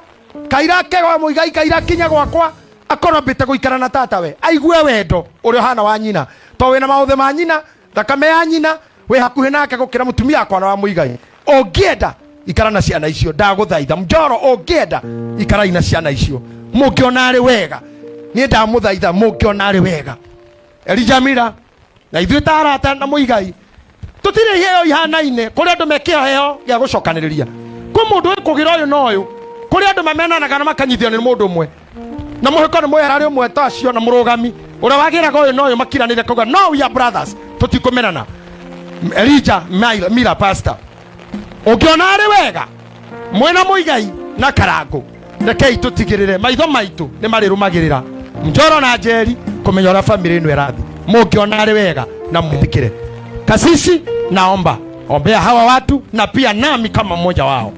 Kaira ke gwa Mũigai, kaira kinya gwakwa, akorwo ambĩte gũikara na tata we, aigue wendo ũrĩa ũhana wa nyina, to wĩna maũthĩ ma nyina, thakame ya nyina, wĩ hakuhĩ nake gũkĩra mũtumia wakwa na wa Mũigai. Ũngĩenda, ikara na ciana icio, ndagũthaitha. Mjoro, ũngĩenda, ikarai na ciana icio mũngĩona arĩ wega. Niĩ ndamũthaitha, mũngĩona arĩ wega. Elijamira na ithuĩ ta arata na Mũigai tũtirĩ iheo ihanaine. Kũrĩ andũ me kĩheo gĩa gũcokanĩrĩria, kwĩ mũndũ ũkũgĩra ũyũ na ũyũ, kũrĩ andũ mamenanaga na makanyithio nĩ mũndũ ũmwe na mũhĩko nĩ mwehera arĩ ũmwe ta acio na mũrũgami ũrĩa wagĩraga ũyũ na ũyũ makiranĩre kauga, "No, we are brothers, tũtikũmenana." Elijah Mila, Mila pastor, ũngĩona arĩ wega mwena Mũigai na Karango, rekei tũtigĩrĩre maitho maitũ nĩ marĩrũmagĩrĩra Njoro na Njeri kũmenya ũrĩa family ĩno ĩrathi. Mũngĩona arĩ wega na mwĩtĩkĩre, kasisi, naomba ombea hawa watu na pia nami kama mmoja wao.